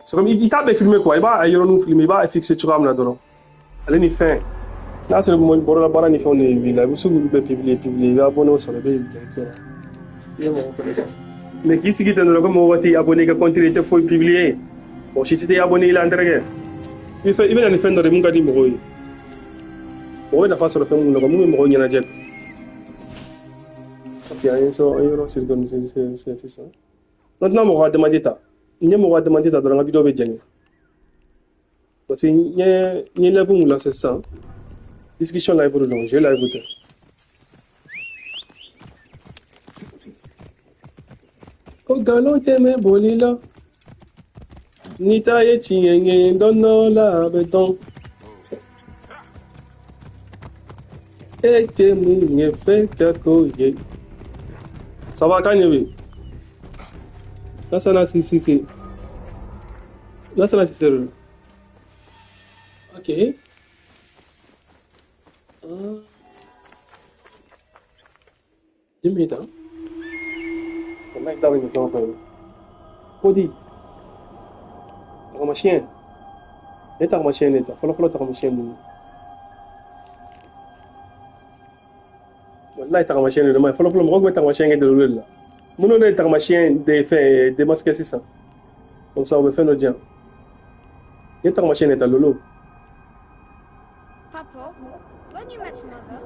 c'est comme i t'a bɛɛ filmer quoi, i b'a yɔrɔnin filmer, i b'a fixer cogoya min na dɔrɔn. Ale ni fɛn. N'a sɔrɔ bɔrɔla baara ni fɛnw de b'i la, i bɛ se k'olu bɛɛ publier publier, i bɛ abonné sɔrɔ, i bɛ i bɛ mɔgɔ fɛnɛ sɔrɔ. Mais k'i sigi ten dɔrɔn ko mɔgɔ t'i abonné i ka compte i tɛ foyi publier. Mɔgɔ si tɛ abonné i la n terikɛ. I bɛ na ni fɛn dɔ de ye mun ka di mɔgɔw ye. Mɔgɔ bɛ nafa sɔrɔ fɛn mun na quoi, mun bɛ mɔgɔw ɲɛnajɛ. Ok, an ye sɔn an ye yɔrɔ synchroniser sisan. Maintenant mɔgɔ ka damage ta. N ye mɔgɔ ka damage ta dɔrɔn n ka vidéo bɛ jɛngɛ. Parce que n ye live mun lancer sisan. Discussion live de don, je live tɛ. Ko nkalon tɛ mɛn boli la. N'i ta ye tiɲɛ ye don dɔ la a bɛ dɔn. E tɛ mun ye fɛn kɛ ko ye. Ça va kan ɲɛ bɛ. Lasana Sisi. Lasana Sisi. Ok. Jumɛn ta? Wallahi t'a bɛ nin fɛn o fɛn ye. Kodi. Tagamasiyɛn. Ne tagamasiyɛn de ta. Fɔlɔ fɔlɔ tagamasiyɛn ninnu. Wallahi tagamasiyɛn de don. Fɔlɔ fɔlɔ mɔgɔw tun bɛ tagamasiyɛn kɛ dɔlɔ de la. Minnu de ye tagamasiyɛn de fɛn démasqué sisan. Comme ça u bɛ fɛn dɔ di yan. Ne tagamasiyɛn de ta lolo. Papa, when you met mother,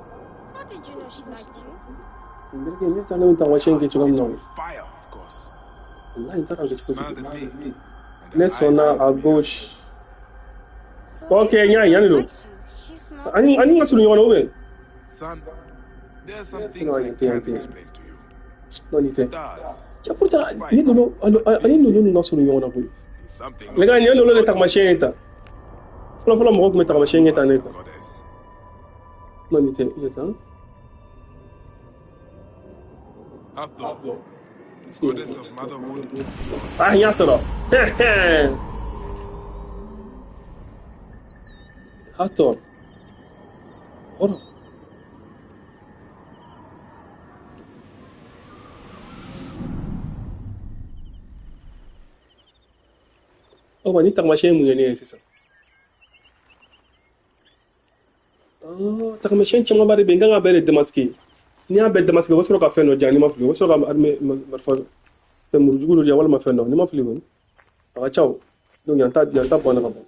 how did you know she liked you? Ne ta ne tagamasiyɛn kɛ cogoya min na. Fire, of course. Là, il t'a She smiled at me, and Ne her eyes sɔnna gave à me gauche. happiness. So Ok, if n y'a ye, yan de mother don. likes you, she smiles Ani at ani you. ka surun ɲɔgɔn na ou bien? Son, there are some Non, things I yan tɛ, yan can't tɛ. explain to you. Non, nin tɛ. Stars, Cɛ, pourtant, ni lolo, ani lolo ninnu ka surun ɲɔgɔn na koyi. is something Les not gars, nin ye even lolo de gods taamasiyɛn ye tan. Fɔlɔ fɔlɔ mɔgɔw tun bɛ taamasiyɛn kɛ tan Ask de a quoi. goddess. Non, nin tɛ, i ye tan. Hathor, goddess of motherhood, Ah, n y'a sɔrɔ. Hathor. Kɔrɔ. O ni taamasiyɛn mun ye ne ye sisan? Ah, taamasiyɛn camanba de bɛ yen, n kan ka bɛɛ de démasquer. N'i y'a bɛɛ démasquer, o bɛ sɔrɔ ka fɛn dɔ diyan, n'i ma fili, o bɛ sɔrɔ ka armée marifa fɛn murujugu dɔ diyan walima fɛn dɔ, n'i ma fili kɔni. A ka ca o. Donc yan ta banna ka ban.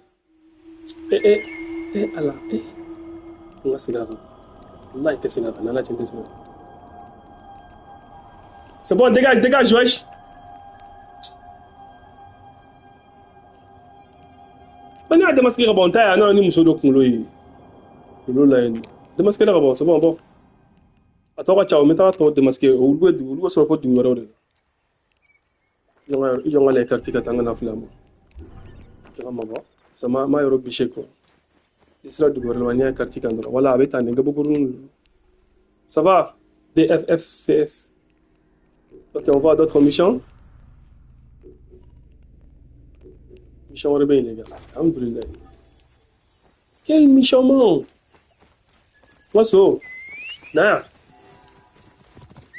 Eh eh eh Ala eh. N ka segin a kan. Wallahi tɛ segin a kan, n'Ala cɛ n tɛ segin a kan. C'est bon, dégage, dégage, wesh. Mais ne y'a démasqué ka ban, n ta ye a nana ni muso dɔ kunkolo ye. Kunkolo la yen nɔ. Démasqué la ka ban, c'est bon, bon. A tɔ ka ca o, n bɛ taa tɔ démasqué, olu bɛ sɔrɔ fo dugu wɛrɛw de la. I jɔ n ka lajɛ carte ka taa n ka na filɛ a ma. I ka mabɔ. Ça m'a yɔrɔ bouché quoi. N'i sera dugu wɛrɛ la, n'i y'a carte kan dɔrɔn. Voilà, a bɛ tan de, gabakurun. Ça va? DFFCS. Ok, on va à d'autres missions. Mission wɛrɛ bɛ yen, les gars. Alhamdoulilah. Quelle mission, man? Waso. Na yan.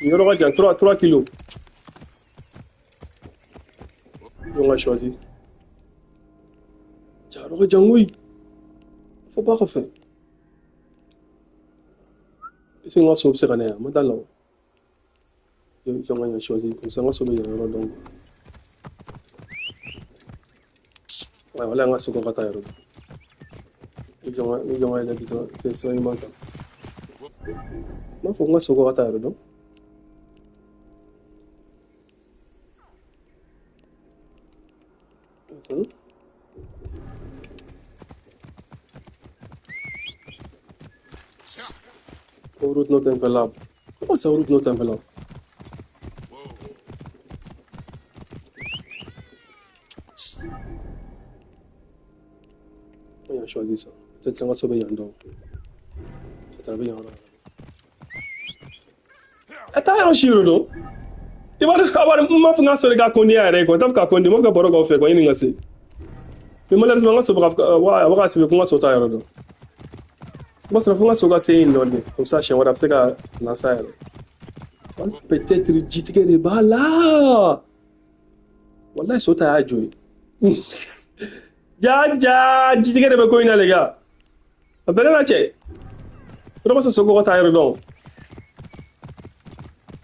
Nin yɔrɔ ka jan, 3 kilos. On va choisir. Ja, yɔrɔ ka jan koyi. Fo ba kɔfɛ. Est-ce que n ka so bɛ se ka na yan? Ma da la o. Jɔn ka yan choisir. Comme ça, n ka so bɛ yan yɔrɔ dɔn quoi. Ouais, wala n ka so ka taa yɔrɔ dɔn. I jɔ n ka yɛlɛ kɛ sira ɲuman kan. N b'a fɔ n ka so ka taa yɔrɔ dɔn. Mhm. Route not available. Comment ça, route not available? On a choisi ça. Peut-être qu'on va sauver yan dɔn. Peut-être a bɛ yan yɔrɔ. A taa yɔrɔ si yɔrɔ dɔn. I b'a dɔn, a b'a dɔn, n m'a fɔ n ka so de ka kondi a yɛrɛ ye quoi. N t'a fɛ ka kondi, n b'a fɛ ka baro k'aw fɛ quoi, ɲini ka se. Mais malheureusement, n ka so bɛ ka wa a bɛ ka sɛbɛn ko n ka so t'a yɔrɔ dɔn. I b'a sɔrɔ fo n ka so ka se yen nɔ de. Comme ça, siɲɛ wɛrɛ a bɛ se ka na s'a yɛrɛ. Wala peut-être jitigɛ de b'a la. Wallahi so ta y'a jɔ ye. Ja ja, jitigɛ de bɛ ko in na les gars. A bɛɛ n'a cɛ. O de kosɔn so kɔkɔ t'a yɔrɔ dɔn.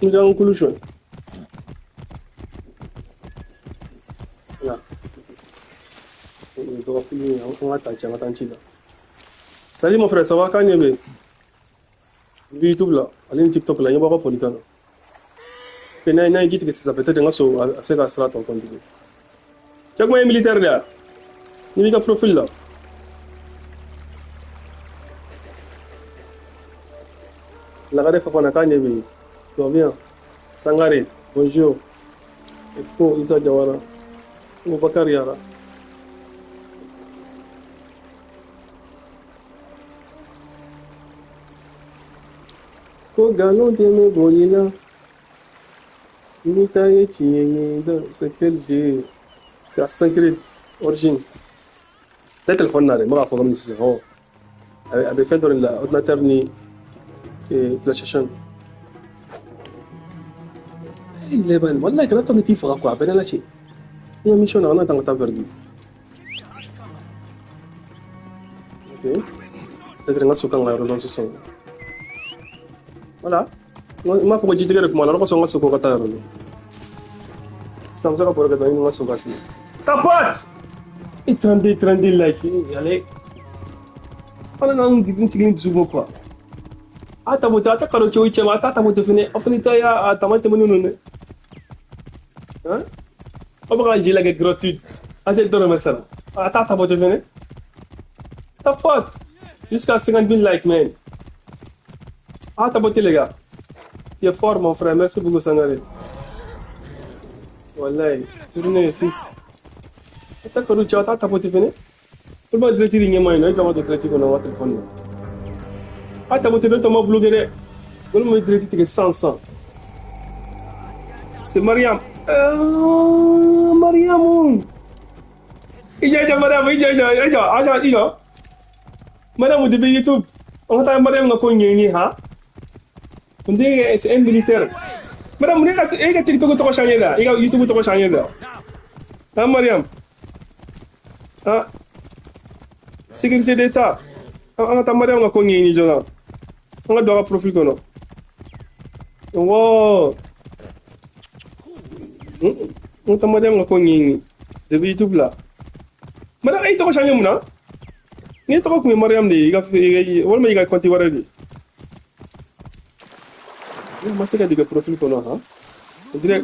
N ka n kulu suɲɛ. Voilà. O dɔgɔ kulu in, an ka ta cɛ, an ka taa n ci la. Salut mon frère, ça va? K'an ɲɛ bɛ? N bɛ YouTube la, ale ni TikTok la, n ɲɛ b'aw ka folikan na. Ok, n'a ye ji tigɛ sisan, peut-être n ka so a bɛ se ka sira tɔ continuer. Cɛ kuma ye militaire de ya? N'i b'i ka profil la. Lagare Fofana, k'an ɲɛ bɛ yen? Tu vas bien? Sangare, bonjour. Il faut Issa Diawara. Boubacar Yara. Ko galon tɛ boli la. Ni ta ye tiɲɛ ye, c'est quel jeu? C'est Assassin's Creed Origin. Tɛ téléphone na dɛ, n bɛ k'a fɔ komi sisan. Ɔ, a bɛ fɛn dɔ de la, ordinateur ni PlayStation. Eh, Leban, wallahi kana tɔ ne t'i faga quoi, a bɛɛ n'a cɛ. N ka mission na, an na taa ka taa perdu. Ok. Peut-être n ka so kan ka yɔrɔ dɔn sisan. Voilà. N m'a fɔ ko jitigɛ de kuma la, o de kosɔn n ka so ko ka taa yɔrɔ dɔn. Sisan n bɛ se ka baro kɛ dɔɔni ni n ka so ka se. Tapote! I 32, 32 like. Allez. Fana n'an n tigi dusu bɔ quoi. A tapote, a tɛ karo cɛw cɛ ma, a t'a tapote fɛnɛ. Aw fɛnɛ ta y'a tama tɛmɛnen don dɛ. Hein? Aw bɛ ka jeli kɛ gratuit. An tɛ dɔrɔmɛ sara. A t'a tapoter fɛnɛ. Tapote. Jusqu'à 50 000 likes, man. Ah, tapoter les gars. Tu es fort, mon frère. Merci beaucoup, Sangare. Wallahi. Tournez 6. T'as connu, tu as tapoté fɛnɛ. Tout le monde direct ɲɛma yen nɔ, e ka ma direct kɔnɔ wa téléphone na. A tapoter bɛ tɔ ma bloqué dɛ. Walima direct tigɛ 100 100. C'est Mariam. Mariam. I jɔ, i jɔ, Mariam, i jɔ, i jɔ, i jɔ, aja, i jɔ. Mariam depuis YouTube. On ka taa Mariam ka ko ɲɛɲini ha. On dirait que c'est un militaire. Mariam, ne ka e ka TikTok tɔgɔ changer la, i ka YouTube tɔgɔ changer la. Ah Mariam. Ah. Sécurité d'État. An ka taa Mariam ka ko ɲɛɲini joona. An ka don a ka profil kɔnɔ. Wow. N ka Mariam ka ko ɲɛɲini depuis YouTube la. Mariam, e tɔgɔ changer mun na? N'i tɔgɔ kun ye Mariam de ye, i ka walima i ka compte wɛrɛ de. Ne ma se ka don i ka profil kɔnɔ han.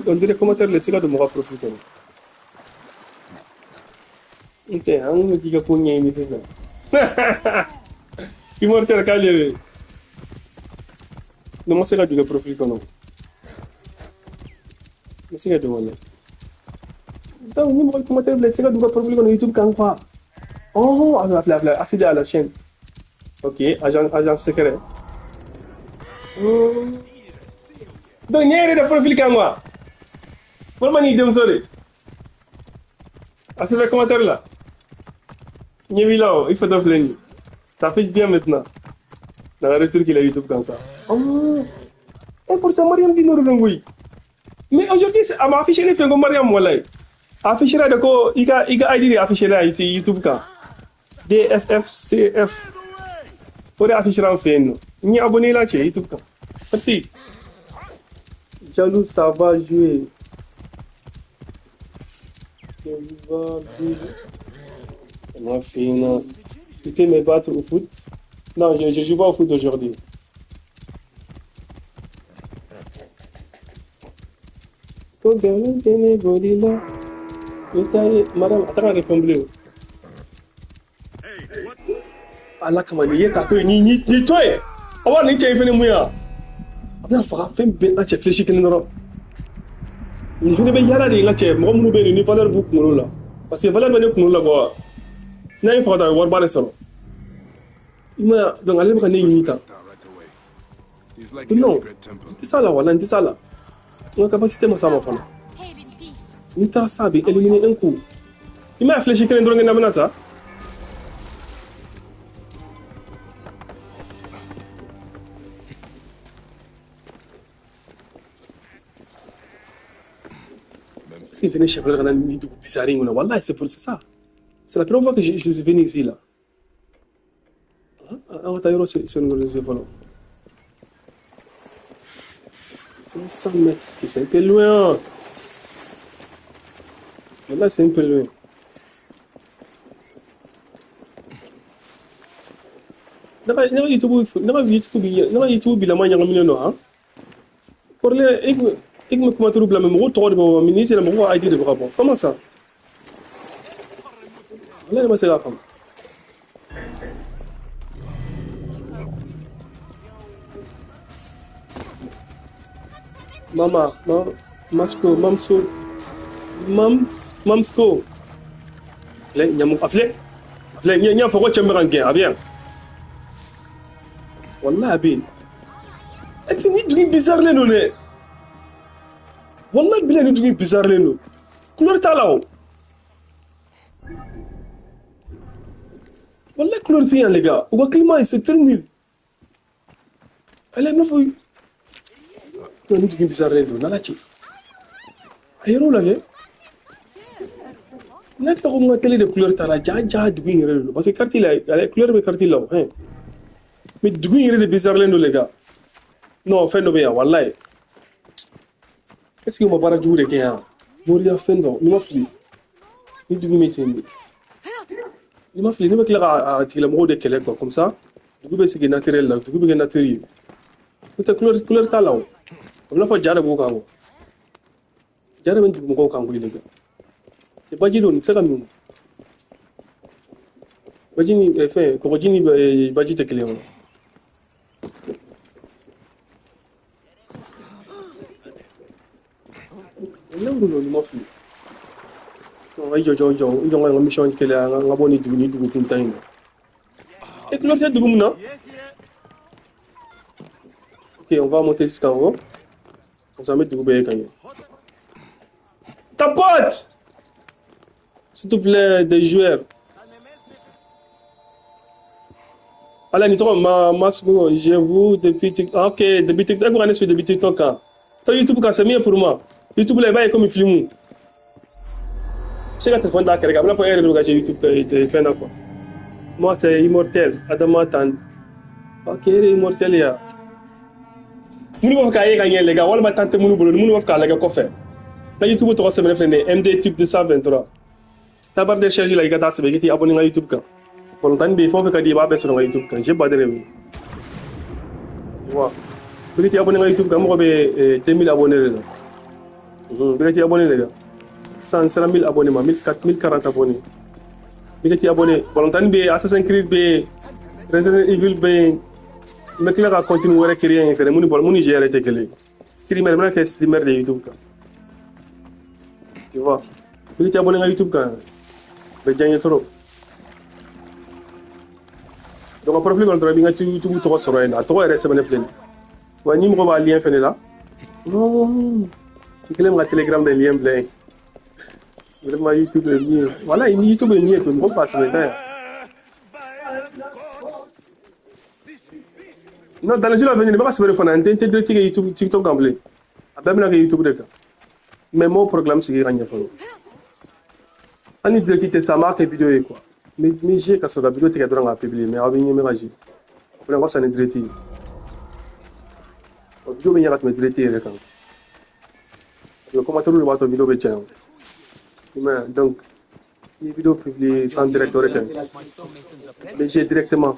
On dirait commentaire la, i tɛ se ka don mɔgɔ ka profil kɔnɔ. N tɛ, an kun bɛ t'i ka ko ɲɛɲini sisan. Immortel k'ale de. Ne ma se ka don i ka profil kɔnɔ. Ma se ka don wala. Donc ni mɔgɔ ye commentaire bila, i tɛ se ka don i ka profil kɔnɔ YouTube kan quoi. Oh, attends, appelez, appelez, accéder à la chaîne. Ok, agent secret. Oh. Donc, ɲɛ yɛrɛ de profil kan quoi. Walima n'i denmuso de. A sɛbɛn commentaire la. Ɲɛ b'i la o, i photo filɛ nin ye. Ça affiche bien maintenant. Dans la retour qu'il a YouTube comme ça. Oh. Et pourtant, Mariam Guinoro don koyi. Mais aujourd'hui, a ma affiché ne fɛ ko Mariam walayi. A affiché de ko i ka ID de affiché la YouTube kan. DFFCF. O de affiché an fɛ yen nɔ. N ye abonné la cɛ YouTube kan. Merci. Jaloux, ça va jouer. Tu va ma fille, tu peux me battre au foot? Non, je ne joue pas au foot aujourd'hui. Ko Berlin tene bolila. Madame, attends, réponds bleu. Ala kama nin ye ka to yen ni to yen. A b'a nin cɛ in fɛnɛ mun ya? A bɛna faga fɛn bɛɛ n ka cɛ flèche kelen dɔrɔn. Nin fɛnɛ bɛ yaala de n ka cɛ mɔgɔ minnu bɛ yen ni valeur b'u kunkolo la. Parce que valeur bɛ ne kunkolo la quoi. N'a ye faga dɔrɔn a bɛ wariba de sɔrɔ. I ma ye donc ale bɛ ka ne ɲini tan. Right away. He's likely Non, at the Great Temple. n tɛ s'a la walahi n tɛ s'a la. N ka capacité ma s'a ma fɔlɔ. Hail in peace. Ni taara sa a bɛ éliminer un coup. I ma ye flèche kelen dɔrɔn kɛ n'a bɛna sa. Est-ce qu'il venait chercher ka nin dugu bizarre in kɔnɔ? Wallahi, c'est pour c'est ça. C'est la première fois que je suis venu ici là. An ka taa yɔrɔ sénégalisé fɔlɔ. C'est 100 mètres, c'est un peu loin. Là, c'est un peu loin. Ne ka YouTube ne ka YouTube ne ka YouTube bilama ɲagaminen don han. Kɔrɔlen e kun bɛ commentaire bila mais mɔgɔw tɔgɔ de bɛ bɔ mais n'i sera mɔgɔw ka ID de bɛ ka bɔ. Comment ça? Walahi ne ma se k'a faamu. Mama, ma, Masko, Mamso, Mam, Mamsko. Filɛ ɲamu, a filɛ. A filɛ, n y'a fɔ ko cɛ min bɛ ka n gɛn, a bɛ yan. Wallahi a bɛ yen. Et puis ni dugu in bizarre len don dɛ. Wallahi bilahi ni dugu in bizarre len don. Couleur t'a la o. Wallahi couleur tɛ yan les gars. U ka climat c'est très nul. Elle m'a fɔ non ni dugu in bizarre len don n'Ala cɛ. A yɔrɔ lajɛ. N'a tila ko n ka télé de couleur t'a la ja ja dugu in yɛrɛ de don parce que carte la ale couleur bɛ carte la o hein. Mais dugu in yɛrɛ de bizarre len don les gars. Non fɛn dɔ bɛ yan wallahi. Est-ce que u ma baara jugu de kɛ yan? Moriya fɛn dɔ ni ma fili. Ni dugu min ten de. Ni ma fili ne bɛ tila ka a tigilamɔgɔw de kɛlɛ quoi comme ça dugu bɛ sigi naturel la dugu bɛ kɛ nature ye. N'o tɛ couleur t'a la o. A bɛ n'a fɔ ja de b'o kan quoi. Ja de bɛ dugu mɔgɔw kan koyi les gars. Baji don, nin tɛ se ka min. Baji ni fɛn, kɔgɔji ni baji tɛ kelen ye. Ne wolo ni ma fili. I jɔ jɔ jɔ n jɔ n ka mission kelen an ka bɔ ni dugu ni dugu kuntan in na. E couleur tɛ dugu min na? Ok, on va monter jusqu'en haut. Comme ça, an bɛ dugu bɛɛ ye ka ɲɛ. Tapote! S'il te plaît, des joueurs. Allez, ni tɔgɔ ma ma je vous depuis TikTok. Ok, depuis TikTok. E ko ka ne suit depuis TikTok kan. Toi YouTube kan, c'est mieux pour moi. YouTube la i b'a ye komi film. Se ka téléphone d'a kɛrɛ kan, a bɛna fɔ e yɛrɛ de bɛ ka jouer YouTube fɛn na quoi. Moi c'est Immortel, Adama Tan. Ok, e yɛrɛ Immortel ya. Minnu b'a fɛ k'a ye ka ɲɛ les gars, walima tan tɛ minnu bolo, ni minnu b'a fɛ k'a lajɛ kɔfɛ. N ka YouTube tɔgɔ sɛbɛnnen filɛ nin ye, MD Tube 223. Ta barre de recherche la i ka taa sɛbɛn k'i t'i abonné n ka YouTube kan. Balontanni bɛ yen, fɛn o fɛn ka di i b'a bɛɛ sɔrɔ n ka YouTube kan. J'ai ba de bɛ. Tu vois. Bɛɛ k'i abonné n ka YouTube kan, n mɔgɔ bɛ 2000 abonnés de la. Bɛɛ k'i abonné les gars. 100 sera 1000 abonnés ma, 1040 abonnés. Bɛɛ k'i abonné. Balontanni bɛ yen, Assassin's Creed bɛ yen, Resident Evil bɛ yen. N bɛ tila ka contenu wɛrɛ créer yen fɛnɛ, mun ni jeu yɛrɛ tɛ kelen ye. Streamer, n bɛna kɛ streamer de YouTube kan. Tu vois. Bɛɛ k'i abonné n ka YouTube kan. Bɛ diya n ye trop. Donc profil kɔnɔ dɔrɔn i bɛ n ka YouTube tɔgɔ sɔrɔ yen nɔ. A tɔgɔ yɛrɛ sɛbɛnnen filɛ nin ye. Wa ni mɔgɔ b'a lien fɛnɛ la. Non. I kɛlen bɛ ka Telegram de lien bila yen. Vraiment YouTube est mieux. Voilà, YouTube est mieux que mɔgɔ b'a sɛbɛn ta yan. Non, dans les jours à venir, n bɛ ka sɛbɛn de fana, n tɛ direct kɛ YouTube, TikTok kan bilen. A bɛɛ bɛna kɛ YouTube de kan. Mais m'o programme sigi ka ɲɛ fɔlɔ. Hali ni direct tɛ sa, n b'a kɛ vidéo ye quoi. N bɛ jouer ka sɔrɔ ka vidéo tigɛ dɔrɔn k'a publier, mais aw bɛ ɲɛ bɛ ka jouer. O fana ka fisa ni direct ye. O vidéo bɛ ɲɛ ka tɛmɛ direct yɛrɛ kan. Parce que commentaire de b'a to vidéo bɛ caya. I m'a ye, donc i ye vidéo publier sans direct o de ka ɲi. N bɛ jouer directement.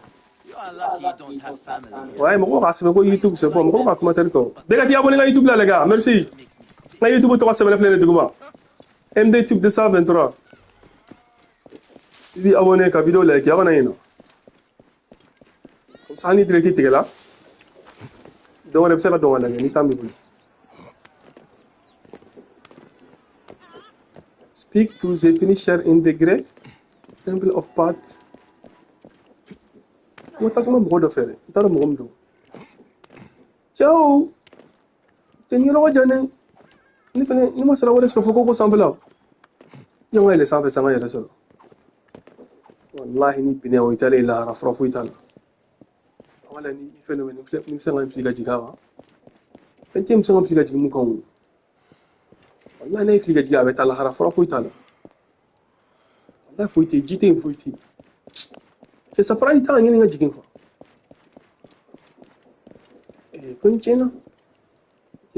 Ouais, mɔgɔw k'a sɛbɛn ko YouTube c'est bon, mɔgɔw ka commentaire kɛ. Bɛɛ ka t'i abonné n ka YouTube la les gars, merci. N ka YouTube tɔgɔ sɛbɛnnen filɛ nin ye duguma. MD Tube 223. I b'i abonné ka vidéo like, aw kana ɲinɛ. Comme ça hali ni direct tigɛla, dɔ wɛrɛ bɛ se ka don ka lajɛ ni temps b'i bolo. Speak to the finisher in the great temple of Path. Kuma taa kuma mɔgɔ dɔ fɛ dɛ, n t'a dɔn mɔgɔ min don. Ciao. Tɛ nin yɔrɔ ka jan dɛ. Ne fɛnɛ ne ma sara wɛrɛ sɔrɔ fo koko sanfɛ la. Ne ka yɛlɛ sanfɛ sisan ka yɛlɛ sɔrɔ. Wallahi ni binna o i taalen lahara fura foyi t'a la. Wala ni fɛn dɔ bɛ yen, ni bɛ se ka n fili ka jigin a kan. Fɛn tɛ yen bɛ se ka n fili ka jigin mun kan o. Wallahi ne ye fili ka jigin a bɛ taa lahara fura foyi t'a la. Wallahi foyi tɛ yen, ji tɛ yen, foyi tɛ yen. Cɛ ça prend du temps ɲini ka jigin quoi. Ko n tiɲɛna.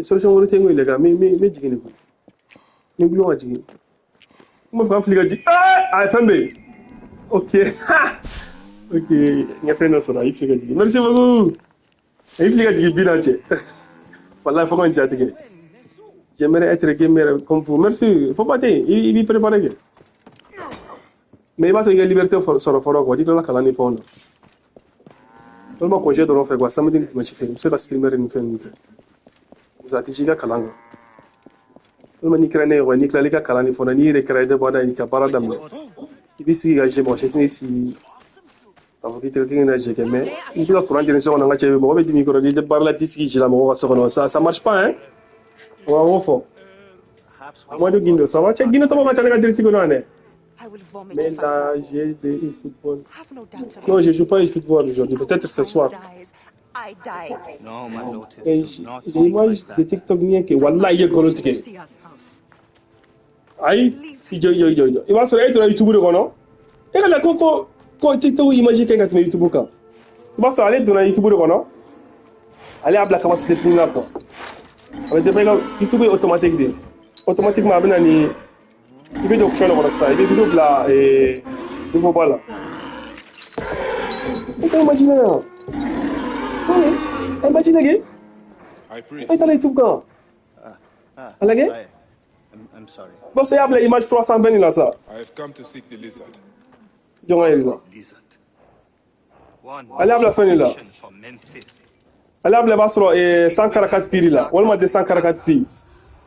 Solution wɛrɛ tɛ n ko les gars, n bɛ jigin de koyi. N bɛ wuli ka jigin. N b'a fɛ ka fili ka jigin. A ye fɛn bɛ yen. Ok. Ok, n ka fɛn dɔ sɔrɔ, a y'i fili ka jigin. Merci beaucoup. A y'i fili ka jigin bi na cɛ. Wallahi fo ka n ja tigɛ. J'aimerais être gamer comme vous. Merci. Faut pas ten, i b'i préparer kɛ. Mais i b'a sɔrɔ i ka liberté sɔrɔ fɔlɔ quoi, n'i tilala kalan ni fɛnw na. Walima congé dɔrɔn fɛ quoi, samedi ni dimanche fɛ, i bɛ se ka streamer ni fɛn ninnu kɛ. A tɛ i ka kalan kan. Walima n'i kɛra ne ye quoi, n'i tilala i ka kalan ni fɛnw na, n'i yɛrɛ kɛra indépendant ye ka baara daminɛ. I b'i sigi ka jouer, mɔgɔ si tɛn'i sigi k'a fɔ k'i tɛ k'i bɛna jouer kɛ, mais n'i bɛ ka courant jeni so kɔnɔ n ka cɛ, mɔgɔ bɛ dimi i kɔrɔ, n'i tɛ baara la t'i sigi ji la mɔgɔw ka so kɔnɔ, ça marche pas hein. O b'o fɔ. Amadou Guindo, ça va? Cɛ Guindo tɔgɔ ka ca ne ka direct kɔnɔ yan dɛ. Mais là, j'ai des e-football. Non, je joue pas e-football aujourd'hui, peut-être ce soir. Et j'ai image de TikTok ni que wallahi ye nkalon tigɛ. Ayi, i jɔ i jɔ i jɔ i jɔ. I b'a sɔrɔ e donna YouTube de kɔnɔ. E ka la ko TikTok image kɛ ka tɛmɛ YouTube kan. I b'a sɔrɔ ale donna YouTube de kɔnɔ. Ale y'a bila capacité fini la quoi. A bɛ dépend i ka YouTube ye automatique de ye. Automatiquement a bɛ na ni i bɛ don fɛn dɔ kɔnɔ sisan, i bɛ vidéo bila niveau ba la. E ka image la yan. Oui, image lajɛ. High E priest. taara YouTube kan. A lajɛ. I'm sorry. Bon, c'est y'a image 320 là ça. I have come to seek the lizard. Jɔn ka yɛlɛ la. Lizard. One Ale y'a bila fɛn de la. for Memphis. Ale y'a bila i b'a sɔrɔ 144 pi la walima 244 pi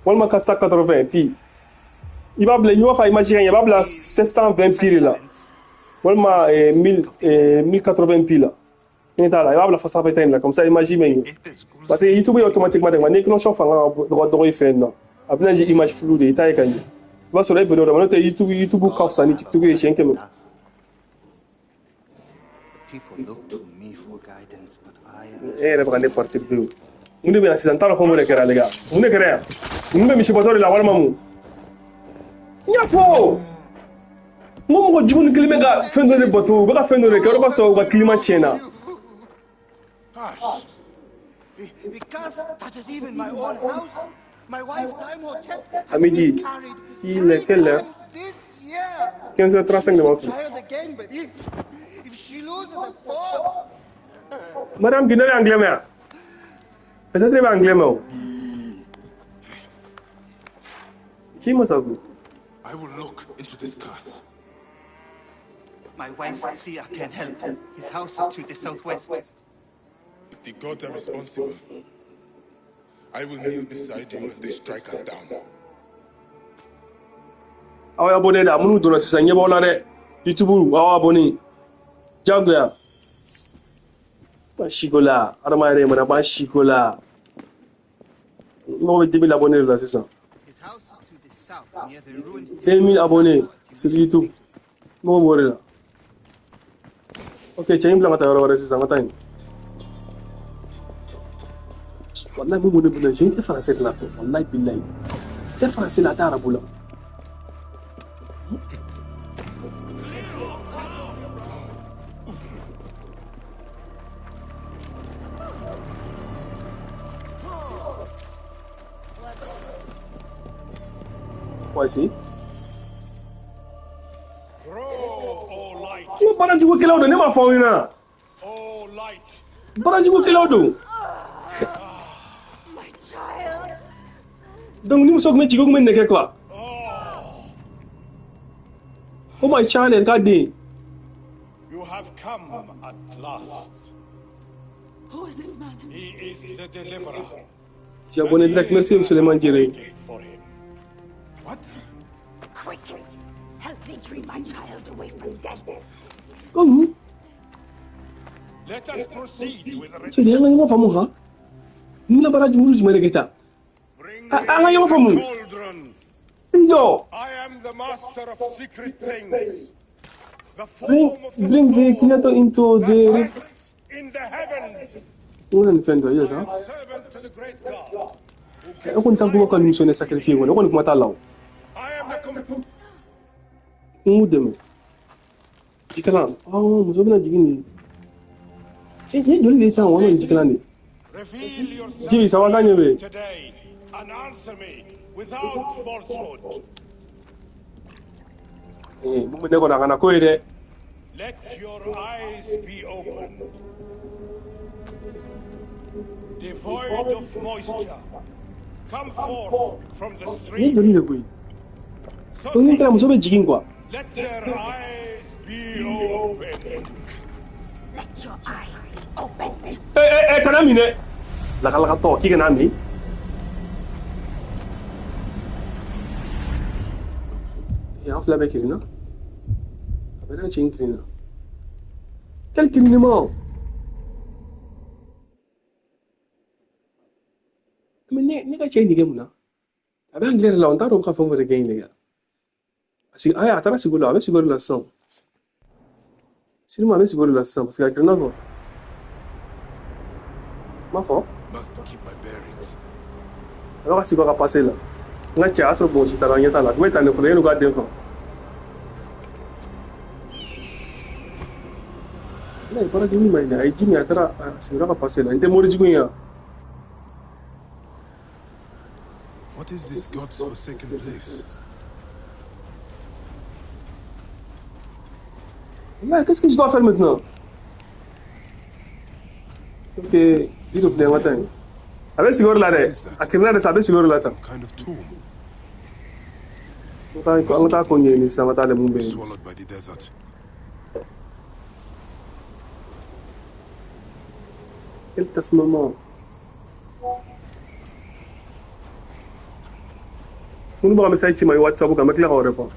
walima 480 pi. I b'a bila n'i b'a fɔ image ka ɲɛ i b'a bila 720 pi la walima 1080 pi la. Ne t'a la i b'a bila fo sanfɛ ta in la comme ça image bɛ ɲɛ. Parce que YouTube ye automatiquement de n'i connexion fanga ka dɔgɔ i fɛ yen nɔ a bɛna ni image floue de ye i t'a ye ka ɲɛ. I b'a sɔrɔ e bɛn'o de ma n'o tɛ YouTube ka fisa ni TikTok ye siɲɛ 100. People look to me for guidance, but I am E yɛrɛ bɛ ka ne perturber o. Mun de bɛ na sisan n t'a dɔn ko mun de kɛra les gars. Mun de kɛra yan? Ninnu bɛ misibatɔ de la walima mun? N y'a fɔ n ko mɔgɔ jugu ni kelen bɛ ka fɛn dɔ de bato u bɛ ka fɛn dɔ de kɛ o de b'a sɔrɔ u ka climat tiɲɛna. Because that is even my own house. My wife Taimhotep has À midi. miscarried Il est three quelle heure? times this year. 15h35 de b'a fɛ. Child again, but if she loses a fourth, Mariam Guinée bɛ anglais mɛn yan? Peut-être e bɛ anglais mɛn o. Ci ma sa ko. I will look into this curse. My wife's seer can help. His house is to the southwest. If the gods are responsible, I will kneel beside you as they strike us down. Aw ye abonné da minnu donna sisan ɲɛ b'aw la dɛ. YouTube aw abonné. Jagoya. Ba siko la adama yɛrɛ mana ba siko la. N mago bɛ 2000 abonnés de la sisan. His house is to the south, near the ruined 2000 abonnés sur YouTube. N mago b'o de la. Ok, cɛ in bila ka taa yɔrɔ wɛrɛ sisan, n ka taa yen. Wallahi mun b'o ne bolo, cɛ in tɛ français de la fɛ, wallahi billahi. Tɛ français la, a tɛ arabu la. Voici. Grow, O light! N ko baarajugukɛlaw don, ne m'a fɔ aw ɲɛna. O light! Baarajugukɛlaw don. My child! Donc ni muso tun bɛ jigin o tun bɛ nɛgɛ quoi. Oh my child k'a den. You have come at last. Who is this man? He is the deliverer. J'ai abonné direct, merci Souleymane Djere. Waited for him. What? Quick! Help me dream my child away from death. Ko mun? Let us proceed with the Cɛ nin y'an ka ɲɔgɔn faamu han. N bɛna baara jumɛn jumɛn de kɛ tan? Bring An ka ɲɔgɔn faamu. the cauldron. I jɔ. I am the master of secret things. The Bring form of the bring the soul creator into that the. rests in the heavens. N ko nin fɛn dɔ i yɛrɛ tan. Servant to the great God. E kɔni t'an kuma ka muso ne sacrifier kɔni, o kɔni kuma t'a la o. I am the N k'u dɛmɛ. Jikalan, awɔ muso bɛna jigin de. Cɛ nin ye joli de ye tan walima nin jikalan de? Reveal yourself Jibi ça va kan ɲɛ bɛ. today and answer me without falsehood. Mun bɛ ne kɔnɔ a kana ko ye dɛ. Let your eyes be opened. Devoid of moisture, come forth from the Nin ye stream. joli de koyi? Donc ni kɛra muso bɛ jigin quoi. Let their eyes be opened. Let your eyes be open. Ee ee kana minɛ. Lakalakatɔ k'i kana min. An fila bɛ kirin na. A bɛ ne cɛ in kirin na. Quel kirinement? Mais ne ka cɛ in nege mun na? A bɛ anglais de la o, n t'a dɔn u bɛ ka fɛn o fɛn de kɛ yen de. Parce que a taara sigi o la, a bɛ sigi o de la sisan. Sûrement a bɛ sigi o de la sisan parce que a kirinna quoi. N m'a fɔ. Must keep my bearings. A bɛ ka sigi o ka passé la. N ka cɛ a y'a sɔrɔ mɔgɔ si t'a la, ɲɛ t'a la. A tun bɛ tan de fɔlɔ yanni u k'a den faga. Ne ye baara jugu ma ɲi dɛ, a ye ji min a taara a sigira ka passé la. N tɛ mori jugu in ye wa? What is this God's forsaken place? Là, qu'est-ce que je dois faire maintenant? Ok, s'il te plaît, matin. A bɛ sigiyɔrɔ la dɛ. A kirinna de sa, a bɛ sigiyɔrɔ la tan. Some kind of tomb. An ka taa ko ɲɛɲini sisan, an ka taa lajɛ mun bɛ yen. Swallowed by the desert. Quel tassement. Minnu bɛ ka message ci ma WhatsApp kan, n bɛ tila k'o répondre.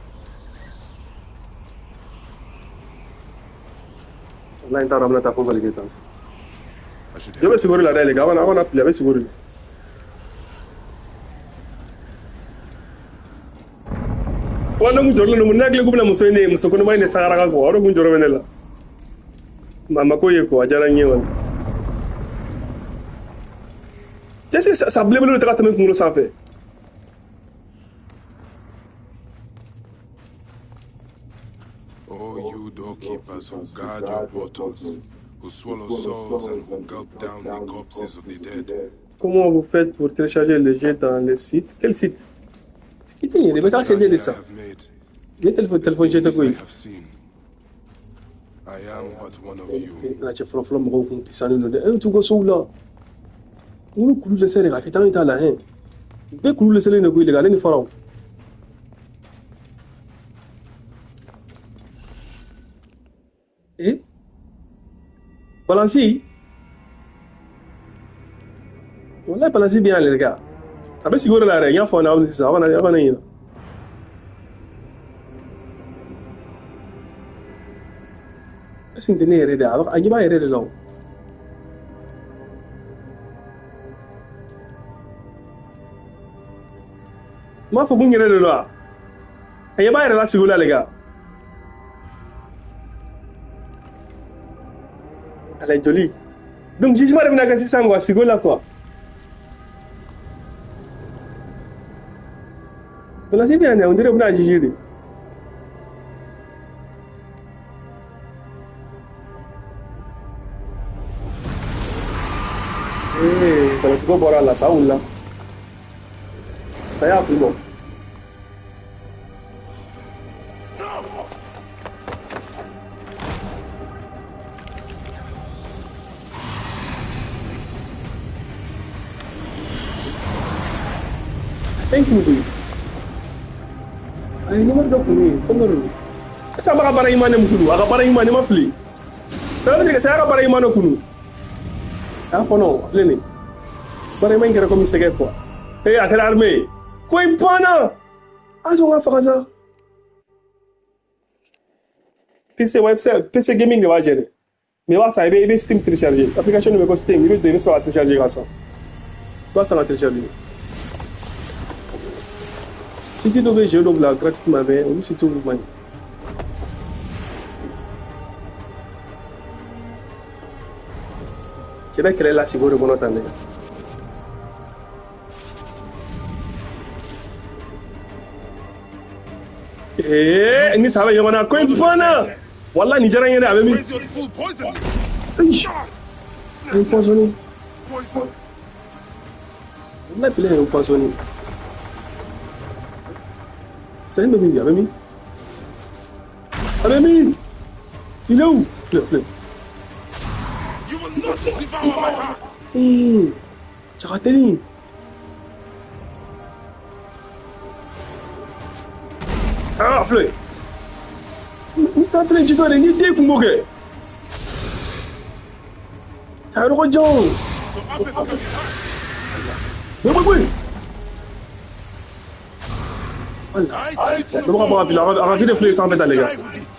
Wallahi n t'a dɔn an bɛna taa fo valider tan sa. I should Jɔ bɛ sigoro la dɛ, les gars, aw kana fili, a bɛ sigoro de. Wa ne kun jɔrɔlen don, ne hakili k'u bɛna muso in de, muso kɔnɔma in de sagara ka kɔ, o de kun jɔrɔ bɛ ne la. Ma ma ko ye quoi, a diyara n ye kɔni. Est-ce que sa belebele de tɛ ka tɛmɛ kunkolo sanfɛ? Oh, you doorkeepers who guard your portals, who swallow souls and who gulp down the corpses of the dead. Comment vous faites pour télécharger le jeu dans le site? Quel site? C'est qui t'es? What Bɛ a taa CD de tragedy I sa. have made. Ni téléphone téléphone jeu tɛ Things koyi. I have seen. I am but one of you. Nka cɛ fɔlɔ fɔlɔ mɔgɔw kun pisannen don dɛ. E t'u ka sow la. Olu kulu dɛsɛ de ka kɛ tan t'a la hɛn. Bɛɛ kulu dɛsɛlen de koyi de ale ni faraw. Eh? Balansi? Wallahi balansi bɛ yan les gars. A bɛ sigi o de la yɛrɛ, n y'a fɔ aw ɲɛna aw ni sisan, aw kana ɲinɛ. Est ce que nin tɛ ne yɛrɛ de ye? A ɲɛ b'a yɛrɛ de la o. N m'a fɔ ko n yɛrɛ de don wa? A ɲɛ b'a yɛrɛ la sigi o la les gars. Elle est jolie. Donc jugement de bɛna kɛ sisan quoi, sigi o la quoi. Balansi bɛ yan dɛ, on dirait u bɛna juger de. Ee, balansi ko bɔra a la, sa wulila. Sa y'a kun bɔ. Fɛn kun koyi. A ye numéro dɔ kun bɛ yen, fɛn dɔ de don. Est ce que a b'a ka baara ɲuman de kunu? A ka baara ɲuman, ne ma fili. Ça veut dire que saya ka baara ɲuman de kunu. A y'a fɔ non, a filɛ nin ye. Baara ɲuman in kɛra komi sɛgɛ quoi. Ee, a kɛra armée ye. Ko in banna. A sɔn ka faga sa. PC website, PC gaming de b'a gérer. Mais i b'a san, i bɛ Steam télécharger. Application dɔ bɛ yen ko Steam, i bɛ don i bɛ sɔrɔ ka télécharger ka san. I b'a san ka télécharger. Site dɔ bɛ jeu dɔ bila gratuitement mais olu site man ɲi. Cɛ bɛ kɛlɛ la sigi o de kɔnɔ tan de. Ee, ni sa bɛ ɲɔgɔn na, ko in banna. Walahi nin diyara n ye dɛ, a bɛ min? Raise your full poison! Ayi, a ye empoisonné. Poison! Wallahi bilahi a ye empoisonné. Saya bɛ min di, a bɛ min? A bɛ min? Il est où? Filɛ, filɛ. You will not devour my heart! Ee, cɛ ka teli. Ah, filɛ. Ni san filɛ jitɔ de, ni den kun b'o kɛ. A yɔrɔ ka jan o. So up it because it hurts! Bɔyi, bɔyi, bɔyi. Wala. I take Dɔ bɛ ka bɔ ka fili, a ka de filɛ sanfɛ tan les gars. Die with it!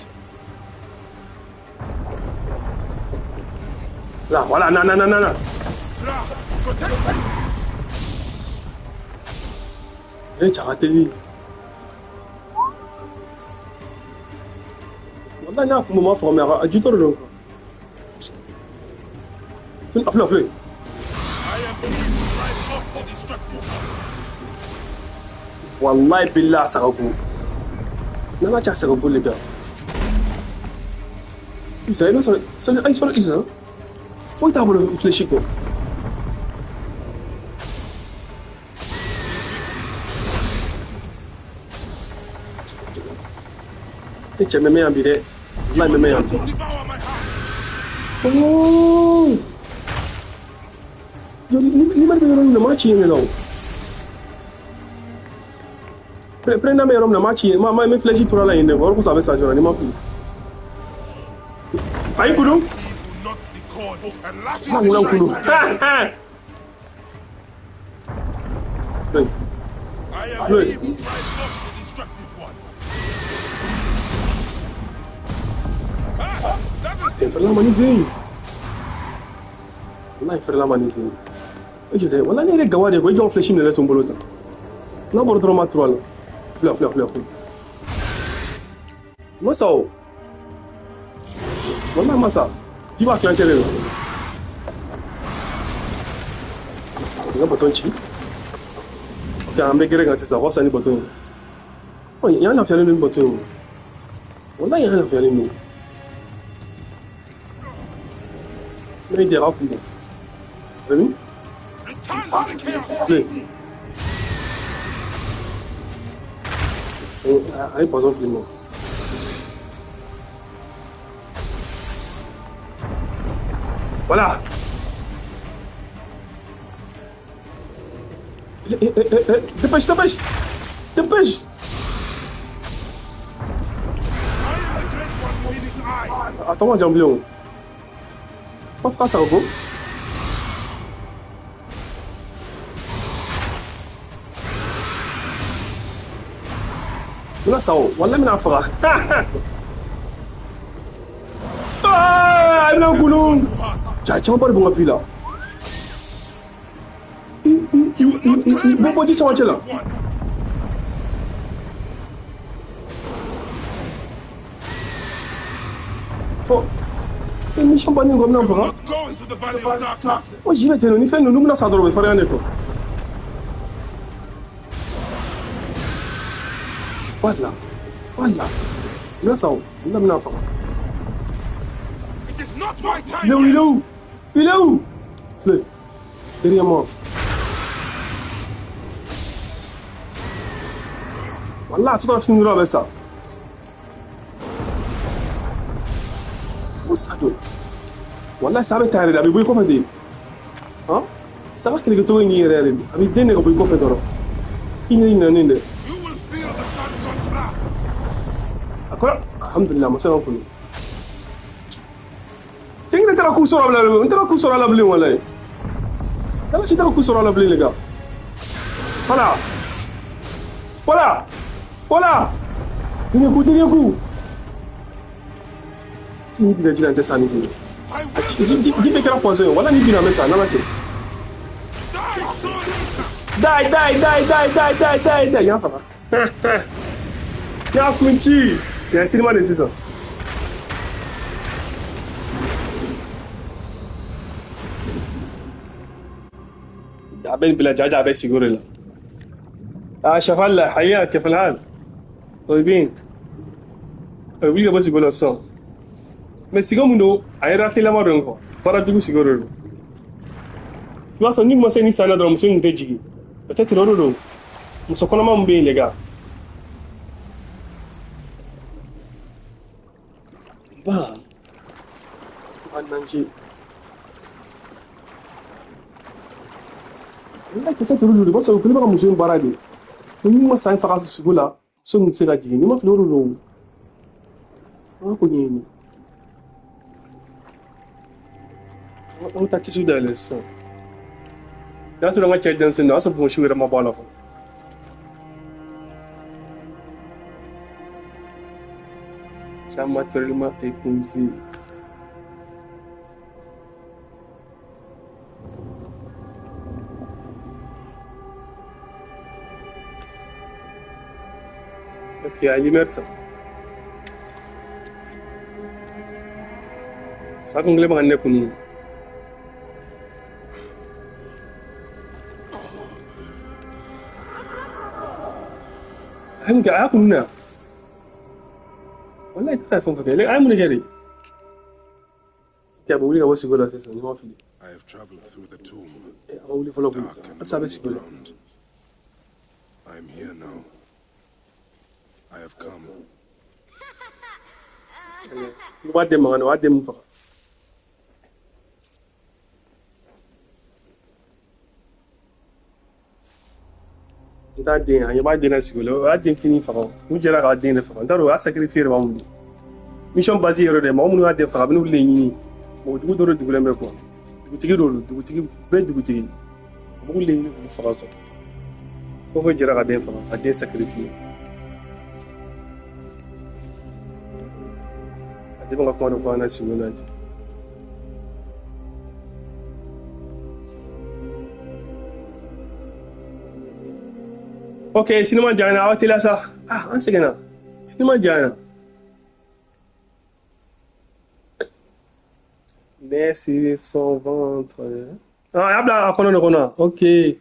Là, voilà, non, non, non, non, non. Ra, protect me! Eh, cɛ ka teli. Wallahi n'a kun bɔ, n b'a fɔ mais a jitɔ de don quoi. A filɛ, a filɛ. I am rise up for destruction! Wallahi billahi a saga ko. N'ala cɛ a saga ko les gars. Isa, i b'a sɔrɔ, sɔli, ayi sɔli Isa. Foyi t'a bolo flèche kɔ. E cɛ mɛmɛ yan bi dɛ. Wallahi mɛmɛ yan bi. Devour my heart! Oh! Yo, ni bɛ yɔrɔ min na, maa ci yen de la o. Prenda bɛ yɔrɔ min na, m'a ci, ma ma flèche tora la yen dɛ, o yɔrɔ kosɔn a bɛ sa joona, n'i ma fili. Ayi kulu. Ma ŋuna kulu. Loyi. Fɛrɛla ma ni sen. Wallahi fɛrɛla ma ni sen. E jɔ tɛ, wallahi ne yɛrɛ gawa de ko i jɔ flèche minɛ ne to n bolo tan. N'a bɔra dɔrɔn ma turu a la. Filɛ filɛ filɛ filɛ. Ma sa o. Wallahi ma sa. I b'a kilancɛ de la. N ka baton ci. Ok, an bɛ gɛrɛ kan sisan, o ka fisa ni baton ye. Ɔ, yan lafiyalen don ni baton ye o. Wallahi yan lafiyalen don. Ne y'i a kun bɔ. Rémi? Filɛ. A ye poison fili ma. Voilà. Dépêche, dépêche. Dépêche. Attends, moi, j'ai oublié. On fera ça au bout. Là, ça va. Wallah, mina faga. Ah, ina kulun. Ja, caman ba de bɔ n ka vie la. I bɔ bɔ ji camancɛ la. Fo mission bannen kɔ bɛna n faga. Fo ji bɛ ten nɔ, ni fɛn ninnu bɛna sa dɔrɔn u bɛ farinya de kɔ. Voilà, voilà. Bɛna sa o, n bɛna faga. Il est où, il est où? Il est où? Fleu, derrière moi. Wallah, tout à fait avec ça. Où ça doit? Wallah, ça va être arrêté. Avec quoi faire? Hein? Ça va quelque chose qui est arrêté. Avec des nègres quoi faire? Il y a une année. D'accord? Alhamdulillah, moi c'est un peu. Tiens, il était la course sur la bleu, il était la course sur la bleu, wallah. Là, j'étais la course sur la bleu, les gars. Voilà. Voilà. Voilà. Dernier coup, dernier coup. Si ni bila jila ntesa ni zini. Dis que la poison, voilà ni bila mesa, non ok. Die, die, die, die, die, die, die, die. Y'a faga. Y'a kunchi. Y'a cinéma de ça. عبين بلا جعجع عبين سيجوري لا. شفالة حياك كيف الحال؟ طيبين. ويلي بس يقول الصوم. Mais sigo mun a ye rafle lama dɔn kɔ baara jugu sigo de don. I b'a sɔrɔ ni ma se ni sanna dɔrɔn muso in tɛ jigin. Peut-être o de don. Muso kɔnɔma min bɛ yen les gars. Ba. An nager. Wallahi peut-être o de don. I b'a sɔrɔ u kɛlen bɛ ka muso in baara de. Ni ma san faga sigo la muso in tɛ se ka jigin. N'i ma fili o de don. An ka ko ɲɛɲini. An bɛ taa kisiw dayɛlɛ sisan. N'a sɔrɔ an ka cɛ denmisɛnnin o y'a sɔrɔ bonsiw yɛrɛ ma bɔ a la fɔlɔ. Ça naturellement épousé. Ok, a lumière ta. Sa kun kelen bɛ ka ne kun. A ye mun kɛ? A y'a kun na. Wallahi t'a fɛn fɛn kɛ. A ye mun de kɛ de? Ok, a bɛ wuli ka bɔ sigo la sisan, ni ma fili. I have traveled through the tomb. A ma wuli fɔlɔ koyi. Halisa a bɛ sigo la. I am here now. I have come. I b'a den mankan na, o b'a den mun faga. N T'a den a ɲɛ b'a den na sigi o la, o y'a den fitinin faga. U jɛra k'a den de faga. N t'a dɔn o y'a sacrifier de b'anw bolo. Mission base yɛrɛ de, mɔgɔ minnu y'a den faga, a bɛ n'olu de ɲini. Mɔgɔ jugu dɔ de dugulen bɛ quoi. Dugutigi dɔ don, dugutigi bɛɛ dugutigi. U b'olu de ɲini k'olu faga quoi. Fo fo jɛra ka den faga, ka den sacrifier. A den bɛ ka kuma dɔ fɔ an na sigi o la. Ok, sinima janyana, aw teliya sa. Ah, an sɛgɛnna. Sinima janyana. Laissez son ventre. اه يبلع قانون غنى. اوكي.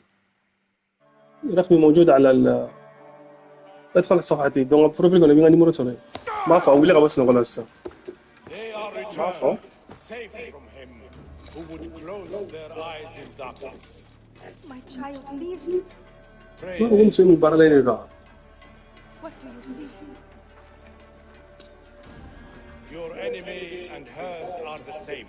رقمي موجود على ال ادخل صفحتي دونك بروفيل قلنا بيغني numéro sɔrɔ n b'a fɔ a wuli ka bɔ sunɔgɔ la sisan. They are N b'a fɔ. returned safe from him who would close their eyes in darkness. My child lives. N b'a fɔ ko muso in bɛ baara la yen de kan. What do you see? Your enemy and hers are the same.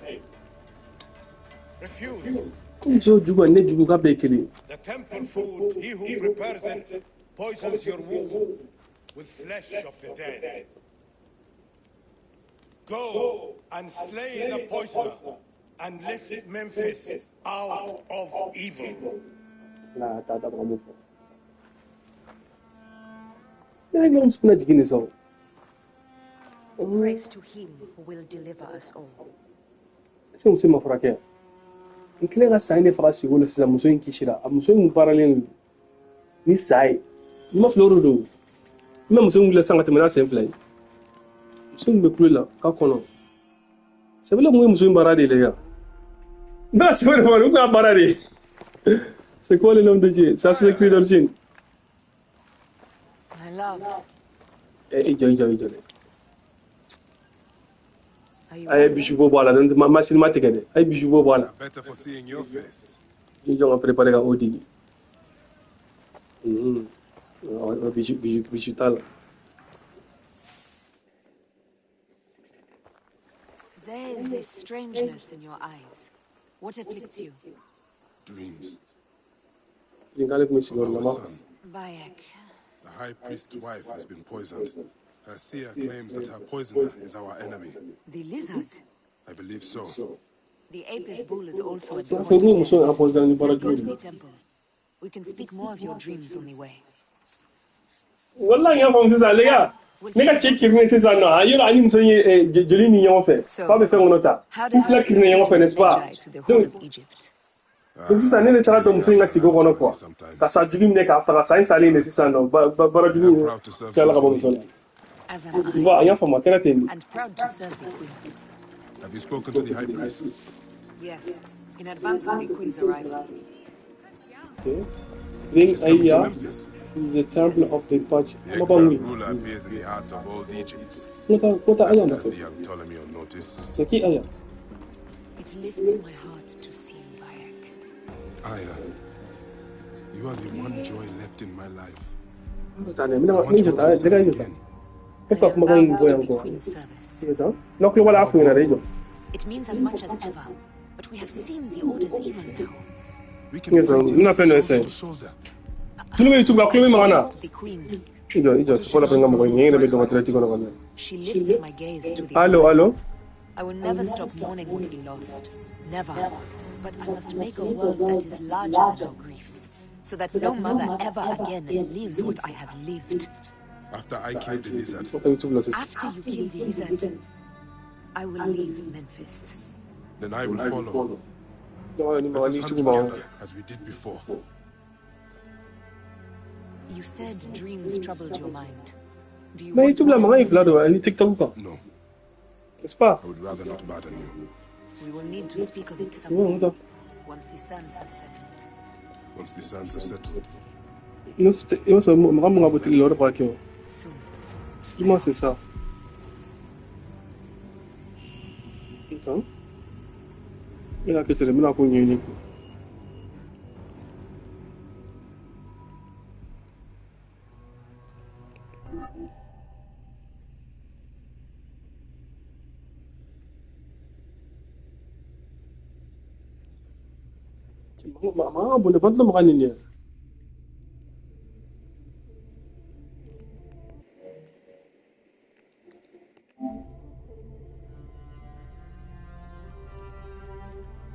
Refuse. Ko muso jugu ani ne jugu k'a bɛɛ ye kelen. The temple food, he who prepares it, poisons your womb with flesh of the dead. Go and slay the poisoner and lift Memphis out of evil. La t'a ta mun fɔ. Ne hakili la muso bɛna jigin de sa o. Praise to him who will deliver us all. Est-ce que muso in ma furakɛ? N kɛlen ka sa in de faga sigi la sisan, muso in kisira. A muso in kun baaralen don ni sa ye. N'i ma fili o de don. I ma muso in wulila sisan ka tɛmɛ n'a sen fila ye. Muso in bɛ kulo la k'a kɔnɔ. Sɛbɛn kun ye muso in baara de ye les gars. N bɛna sɛbɛn de fɔ, o kun y'a baara de ye. C'est quoi le nom de Dieu? Ça c'est écrit d'origine. My love, Eh, i jɔ i jɔ i jɔ dɛ. are you A ye well? bijou bɔ bɔ a la, n'o tɛ ma sinima tigɛ dɛ. A ye bijou bɔ bɔ a la. Better for seeing your face. I jɔ ka préparer ka o digi. Mhm. Ɔ, bijou bijou bijou t'a la. There is a strangeness in your eyes. What afflicts you? Dreams K'ale tun bɛ of sigiyɔrɔ la our ma. son. Bayek, The high priest's wife has been poisoned. Her seer claims that her poisoner is our enemy. the lizard. I believe so. The Apis bull is also at the N'a point fɔ ko of muso death. in empoisonné ni baara Let's go jugu to de the ye. temple. We can speak more of your dreams on the way. Wallahi n y'a faamu sisan les gars. We'll Ne ka take cɛ kirinen sisan nɔ, a yɔrɔ ani muso in ye joli min ɲɔgɔn fɛ, So, f'a bɛ fɛn kɔnɔ ta. how U does fila it feel kirinen ɲɔgɔn to fɛ, n'est-ce pas? Medjay to the whole Donc of Egypt? donc sisan ne de taara don muso in ka sigi kɔnɔ quoi. Sometimes. Ka sa jugu minɛ k'a faga, sa in salen de sisan nɔ, baara I am jugu proud to serve tilala ka those bɔ who muso need. la. As am Tu I, vois, n y'a faamu, a kɛra ten de. and proud to serve the queen. Have you spoken to the high priest? Yes, in advance of the queen's arrival. Okay. Bring She's coming to Aya Memphis. to the temple of the Patch. The Ama b'a exiled wuli. ruler appears in the heart of old Egypt. Ko taa Aya Set nɔfɛ. the young Ptolemy on notice. C'est qui Aya? It lifts my heart to see you, Bayek. Aya, you are the one joy left in my life. Ta ne, n bɛna I want ne you jɔ to ta, ne ka serve jɔ ta. again. E I ka am kumakan in bound bɔ to yan the quoi. queen's service. N'aw tulo b'a la a f'u ɲɛna dɛ, i jɔ. It means as much as ever, but we have seen the orders even now. We can N fight bɛna it fɛn dɔ shoulder essayer. to shoulder. Minnu bɛ YouTube kan, tulo bɛ mankan na. Promised the queen. I jɔ, i jɔ, c'est pas la peine ka mɔgɔ ɲini, n yɛrɛ bɛ dɔn ka direct kɔnɔ ka na. She lifts my gaze to the Allo, allo. horizons. I will never stop mourning what we lost. Never. But I must make a world that is larger than our griefs, so that no mother ever again lives what I have lived. After I kill the lizard, Ko taa YouTube la sisan. After you kill the lizard, I will leave Memphis. then I will follow. Non, ni Let mankan us ni hunt YouTube b'an. together as we did before. You said dreams troubled your mind. Do you Mais want YouTube me la to mankan ye leave fila now? don ani TikTok kan. No, N'est-ce pas? I would rather not burden you. We will need to speak of it some Non, more n ta. once the sands have settled. Once the sands have settled, I b'a sɔrɔ mɔgɔ mun ka bɔ télé la o de b'a kɛ o. Soon. Sûrement c'est ça. Attends. N bɛna kɛ ten de, n bɛna ko ɲɛɲini quoi. Mankan ka bon dɛ, pantalon mankan nin ye.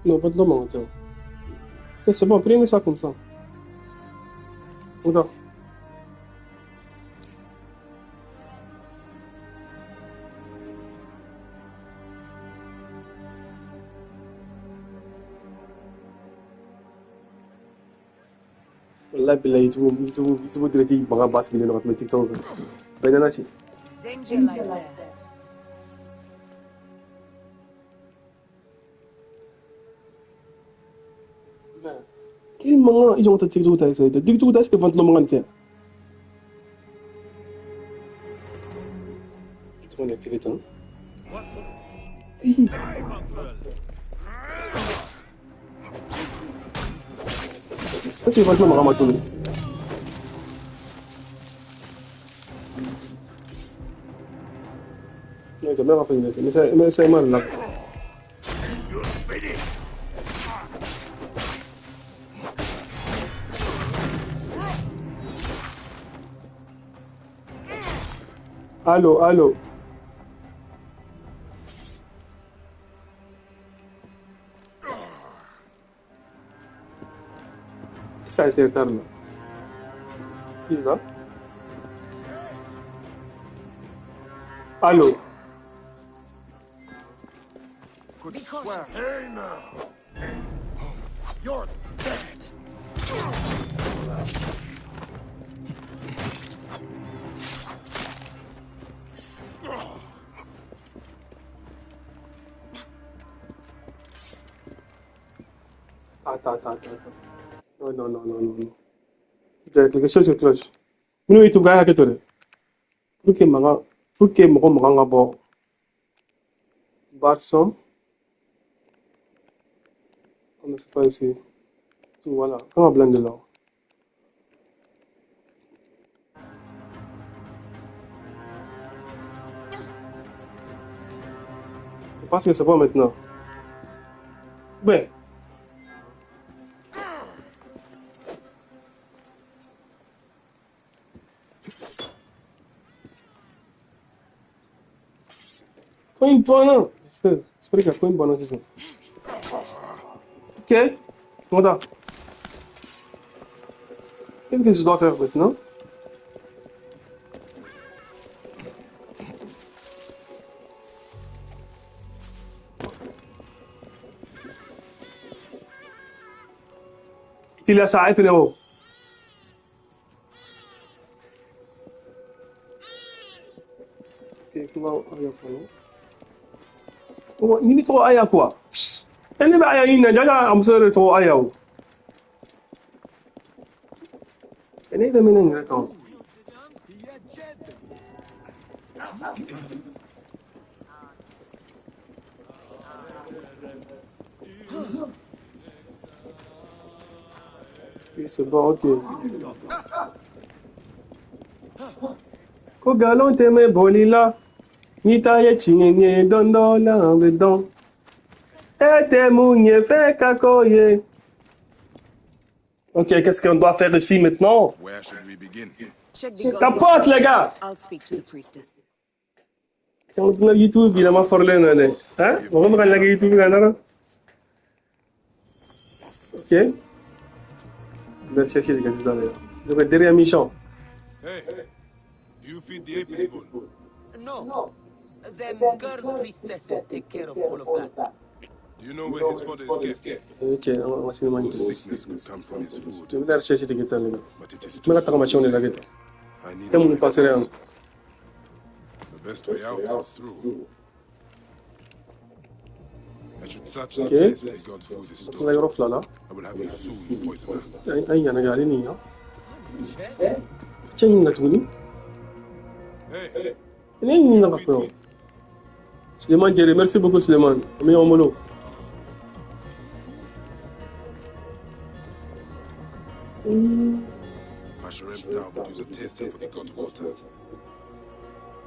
Non, pas de l'homme en tête. Ok, c'est bon, prenez ça comme ça. On va. Wallahi billahi YouTube direct mankan ba sigilen don ka tɛmɛ TikTok kan. Bɛɛ nana ci. Danger lies there. I mankan i jɔn ka taa TikTok ta essayer. TikTok ta est-ce que ventilo mankan nin tɛ? Tɔgɔ ni activité tan. Est-ce que ventilo mankan ma tobi? Non, c'est bien fait, mais c'est mal là. Allô, allô. Est-ce qu'il a été retard là? Il est là? Allô? Could swear. Hey now. You're dead. Attends, attends, attends, attends. Non, non, non, non, non, non. Il y a quelque chose qui cloche. Minnu YouTube ka hakɛ to dɛ. Pour que mankan, pour que mɔgɔ mankan ka bɔ Barson. On ne sait pas ici. Tout, voilà. Kan ka bila nin de la. Je pense que c'est bon maintenant. Ben. Ko in banna. J'espère que ko in banna sisan. Ok. Bon, qu'est-ce que je dois faire maintenant? Il a ça, frérot. Ok, comment on va faire? Ni ni tɔgɔ aya quoi? E ne bɛ aya ɲini na, jaja a muso yɛrɛ tɔgɔ aya o. E ne yɛrɛ bɛ ne yɛrɛ kan. Oui, c'est bon, ok. Ko galon tɛ mɛn boli la. N'i ta ye tiɲɛ ye don dɔ la an bɛ dɔn. E tɛ mun ye fɛ ka ko ye. Ok, qu'est-ce qu'on doit faire ici maintenant? Where should we begin? Check the gods. Tapote, les gars! I'll speak to the priestess. On tɛna YouTube bi la ma fɔrɔlen don dɛ. Hein? Mɔgɔ bɛ ka lajɛ YouTube kan dɔrɔn. Ok. On va chercher les gars, c'est ça, les gars. Donc, derrière Michon. Hey, do you feed the apis bull? No. Them girl priestesses take care of all of that. Do you know where his father is kept? Ok, on va se No demander. sickness could come from his food, Je vais aller chercher des guitares, les gars. but it is Je too vais la soon les to gars. say. I need E mun more passerait evidence. The best way out is through. I should search the Ok. place where the god's food is An ka stored. yɔrɔ fila la. I will have you soon, poisoner. An ye ɲana kɛ ale ni yan. Cɛ ɲininka tuguni. Hey, Ne ɲininka ka fɛn o. Suleiman Jere, merci beaucoup Suleiman. An bɛ ɲɔgɔn bolo. Pasharem Tao would use a taster for the god's water.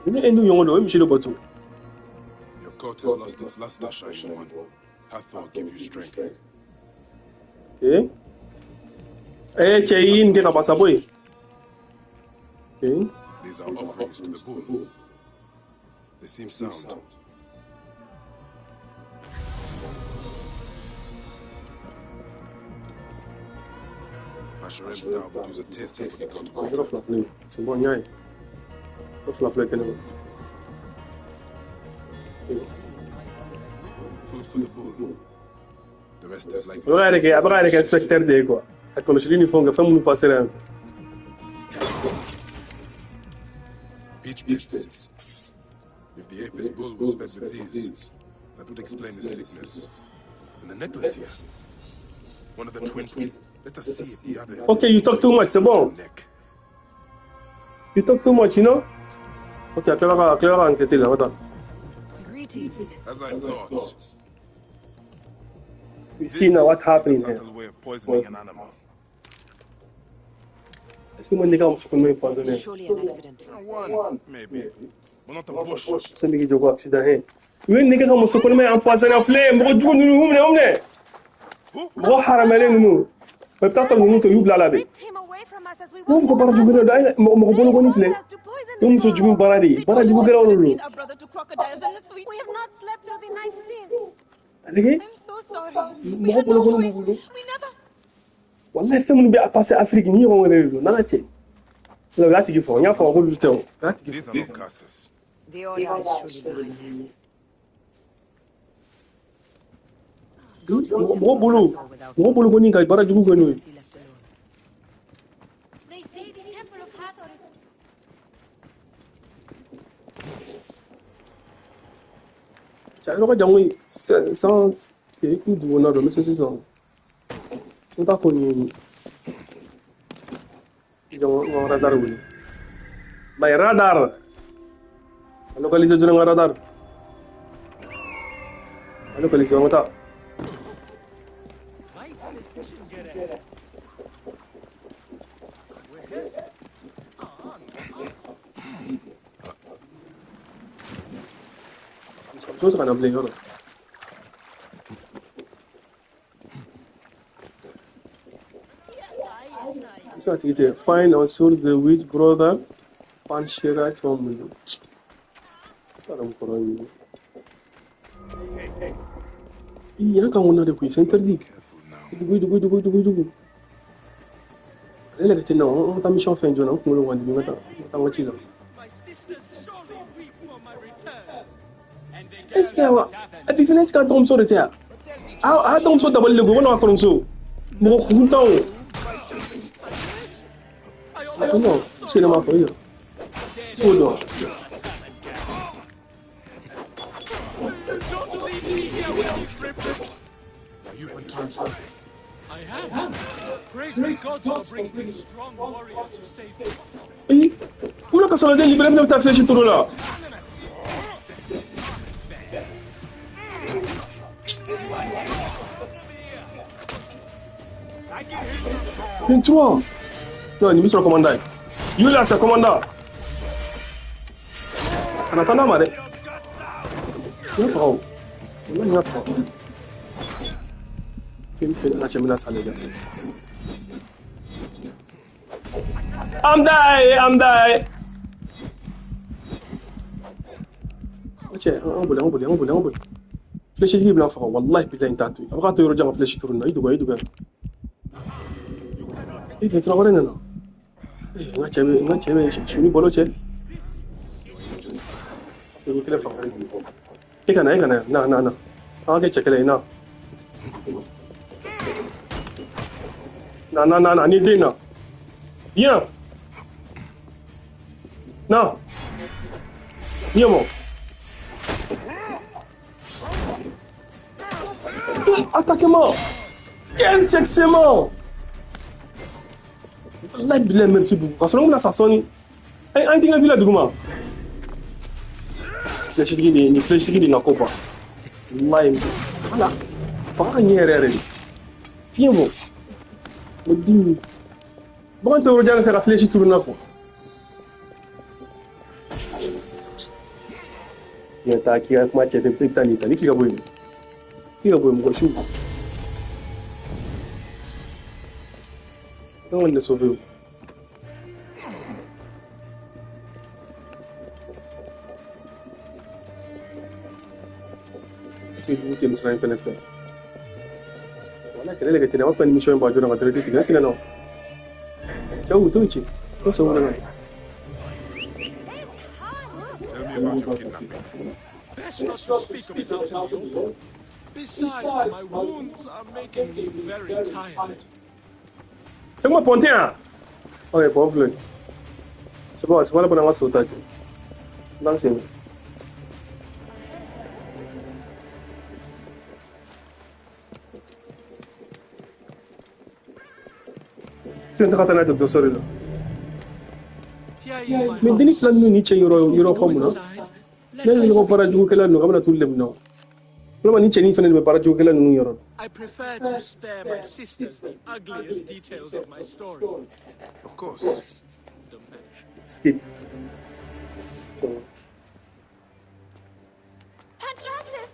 Ni e n'u ɲɔgɔn don, o ye misi de bato. Your coat has lost its luster, Shining One. Hathor give you strength. Ok. Eh, cɛ i ye nin kɛ ka ban sa bɔ yen. Ok. These are offerings to the bull. They seem sound. Asherem would use a taster for the god's water. C'est bon, y'a. Food for the bull. The rest is like. Après, inspecteur de quoi. Kɔlɔsili ni fɛnw kɛ, fɛn minnu pasera yan. Peach bits. If the Apis bull was fed with these, that would explain his sickness. And the necklace here. One of the twins. Let us see if the other is. Okay, you talk too much, c'est bon. You talk too much, you know? Ok, a tilala ka enquête la, attends. Greetings. As I thought. We see now what's happening here. Way of poisoning an animal. Est-ce que moi, les gars, on se connaît empoisonné? Surely an accident. One, maybe. But not a bush. C'est lui qui joue accident. Oui, les gars, on se connaît empoisonné en flemme. Mɔgɔ jugu ninnu, u minɛ, u minɛ. Mɔgɔ haramɛlen ninnu. Mais bɛ taa sɔrɔ ninnu tɛ, u y'u bila la de. N'u fɔ ko baara jugu kɛra don, mɔgɔ bolokɔni filɛ. Ni muso jugu baara de ye, baara jugu kɛra olu don. Alege, mɔgɔ bolokɔni b'u bolo. Wallahi fɛn minnu bɛ a passer Afrique ni ɲɔgɔn wɛrɛ de don, n'Ala cɛ. U y'a tigi fɔ, n y'a fɔ k'olu tɛ o. U y'a tigi These fɔ. are not curses. The order is surely behind this. Mɔgɔ bolo, mɔgɔ bolokɔni ka baara jugu kɛ n'o ye. Be left alone. They say the temple of Hathor is Cɛ yɔrɔ ka jan koyi, san i kun dugu kɔnɔna don, n bɛ se sisan. N t'a ko ɲɛɲini. Jɔn n ka radar wele. My radar. A localiser joona n ka radar. A localiser an ka taa. Muso tɛ ka na bilen yɔrɔ. So a tigi tɛ find and source the witch brother Panshera Twamundo. T'a dɔn kɔrɔ ye. Ih, an kan kɔnɔna de koyi, c'est interdit. Careful now. Dugu dugu dugu dugu dugu. Ale yɛrɛ tɛ na, an ka taa mission fɛn joona, n kunkolo ka dimi, n ka taa n ka ci la. My sisters surely weep for my return. And they Est ce que awa, et puis fɛnɛ est ce que a dɔgɔmuso de tɛ yan? A dɔgɔmuso dabali de ko walima a kɔrɔmuso. Mɔgɔ kuntan o. Ah non, est ce que ne m'a fɔ i ye? Est ce que o dɔn? Don't leave me here with these rippers. Are you hunting? I have. Praise the gods for bringing a strong warrior to save me. Ayi, wula ka sɔrɔ den libéré fɛnɛ bɛ taa flèche turu la. 23. Non, nin bɛ sɔrɔ commandant ye. Yula, c'est commandant. Kana taa n'a ma dɛ. N y'a faga o. Walahi n y'a faga. Fɛn fɛn ala cɛ n bɛna sa de dɛ. I'm die, I'm die. Cɛ, an boli, an boli, an boli, an boli. Flèche tigi bɛna faga, walahi bilahi n t'a to yen. A bɛ k'a to yɔrɔ jan ka flèche turu nin na, i dogo, i dogo. I fɛ wɛrɛ nana. N ka cɛ bɛ, n ka cɛ bɛ su ni balo cɛ. I bɛ kɛlɛ faga. E ka na, e ka na, na, na, na. An ka kɛ cɛ kɛlɛ ye, na. Na, na, na, na, ni den na. Viens. Na. Viens, mon. Attaquez-moi. Quel check-moi. Wallahi bilahi merci beaucoup. Ka sɔrɔ n bɛna sa sɔɔni. An tɛ n ka villa duguma. Flèche tigi de nin flèche tigi de na ko quoi. Wallahi. Voilà. Faga ka ɲɛ yɛrɛ yɛrɛ de. Fiɲɛ bɔ. O dimi. Bagan tɛ yɔrɔ jan fɛ ka flèche turu n na quoi. N taa k'i ka kuma cɛ fɛ, i bɛ taa nin ta ni k'i ka bɔ yen. K'i ka bɔ yen mɔgɔ su. An kɔni de sauver o. Est-ce que dugu tɛ nin sira in fɛnɛ fɛ? Wala kɛlɛ de ka teli, an b'a fɔ nin mission in ban joona ka traité tigɛ, est-ce que non? Cɛw t'o ci. Ko sɔn wuli. Tell me about your kidnapping. Best not to speak of it out in the open. Besides, my wounds are making me very tired. C'est moi ponté hein. Ok, bon vlog. C'est bon, la bonne avance au tac. Non, c'est bon. C'est un train de docteur là. Mais denni fila ninnu ni cɛ yɔrɔ yɔrɔ faamu na. Ne ni ɲɔgɔn baara jugukɛla ninnu ka bɛna t'olu de minɛ o. Walima ni cɛnin fana de bɛ baara jugukɛla ninnu yɔrɔ. I prefer to spare my sisters the ugliest details of my story. Of course. Skip. Pantratus!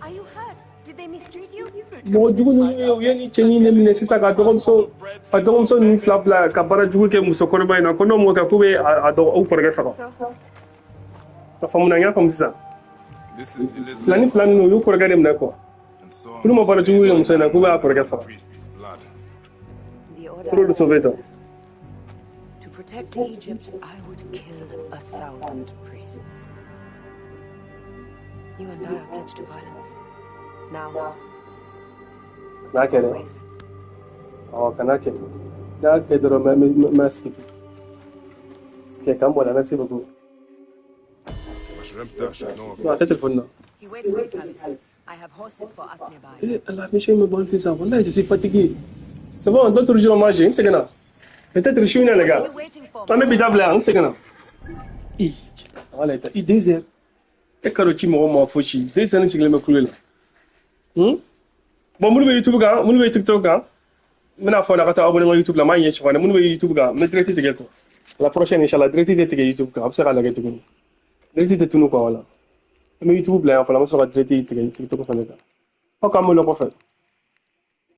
Are you hurt? Did they mistreat you? Mɔgɔ jugu ninnu ye u ye ni cɛnin de minɛ sisan ka dɔgɔmuso ninnu fila bila ka baara jugu kɛ musokɔrɔba in na ko n'o m'o kɛ k'u bɛ a dɔgɔ u kɔrɔkɛ faga. A faamu na n y'a faamu sisan. This is Elizabeth Filani fila ninnu u y'u kɔrɔkɛ de minɛ quoi. and so N'u ma baara jugu kɛ muso in na k'u b'a kɔrɔkɛ faga. priest's blood. The order Trop de sauver ta. to protect Egypt, I would kill 1,000 priests. You and I are pledged to violence. Now, N'a kɛ dɛ. always. Awɔ kana kɛ. N'a kɛ dɔrɔn n bɛ skip. Ok, k'an bɔra merci beaucoup. Mashremta should know of Non, a tɛ this. téléphone na. He waits in the palace. I have horses for us nearby. Eh, Allah, Michel me bonne, c'est ça. Wallah, je suis fatigué. C'est bon, d'autres jours, on mange. Une seconde. Peut-être je suis une, les What gars. are you waiting for? An bɛ bi dabila yan, n seginna. Ih, wala i 2 heures. E ka ci mɔgɔ ma fosi. 2 heures ne sigilen bɛ kulo la. Bon, minnu bɛ YouTube kan, minnu bɛ TikTok kan, n bɛna fɔ aw ɲɛna ka taa abonné n ka YouTube la, n m'a ɲɛ sɔgɔma minnu bɛ YouTube kan, n bɛ direct tigɛ quoi. La prochaine, inchallah, direct tɛ tigɛ YouTube kan, a bɛ se k'a lajɛ tuguni. Direct tɛ tunu quoi, wala. An bɛ YouTube bila yan fɔlɔ, an bɛ sɔrɔ ka direct tigɛ TikTok fana kan. Aw k'an bolo kɔfɛ.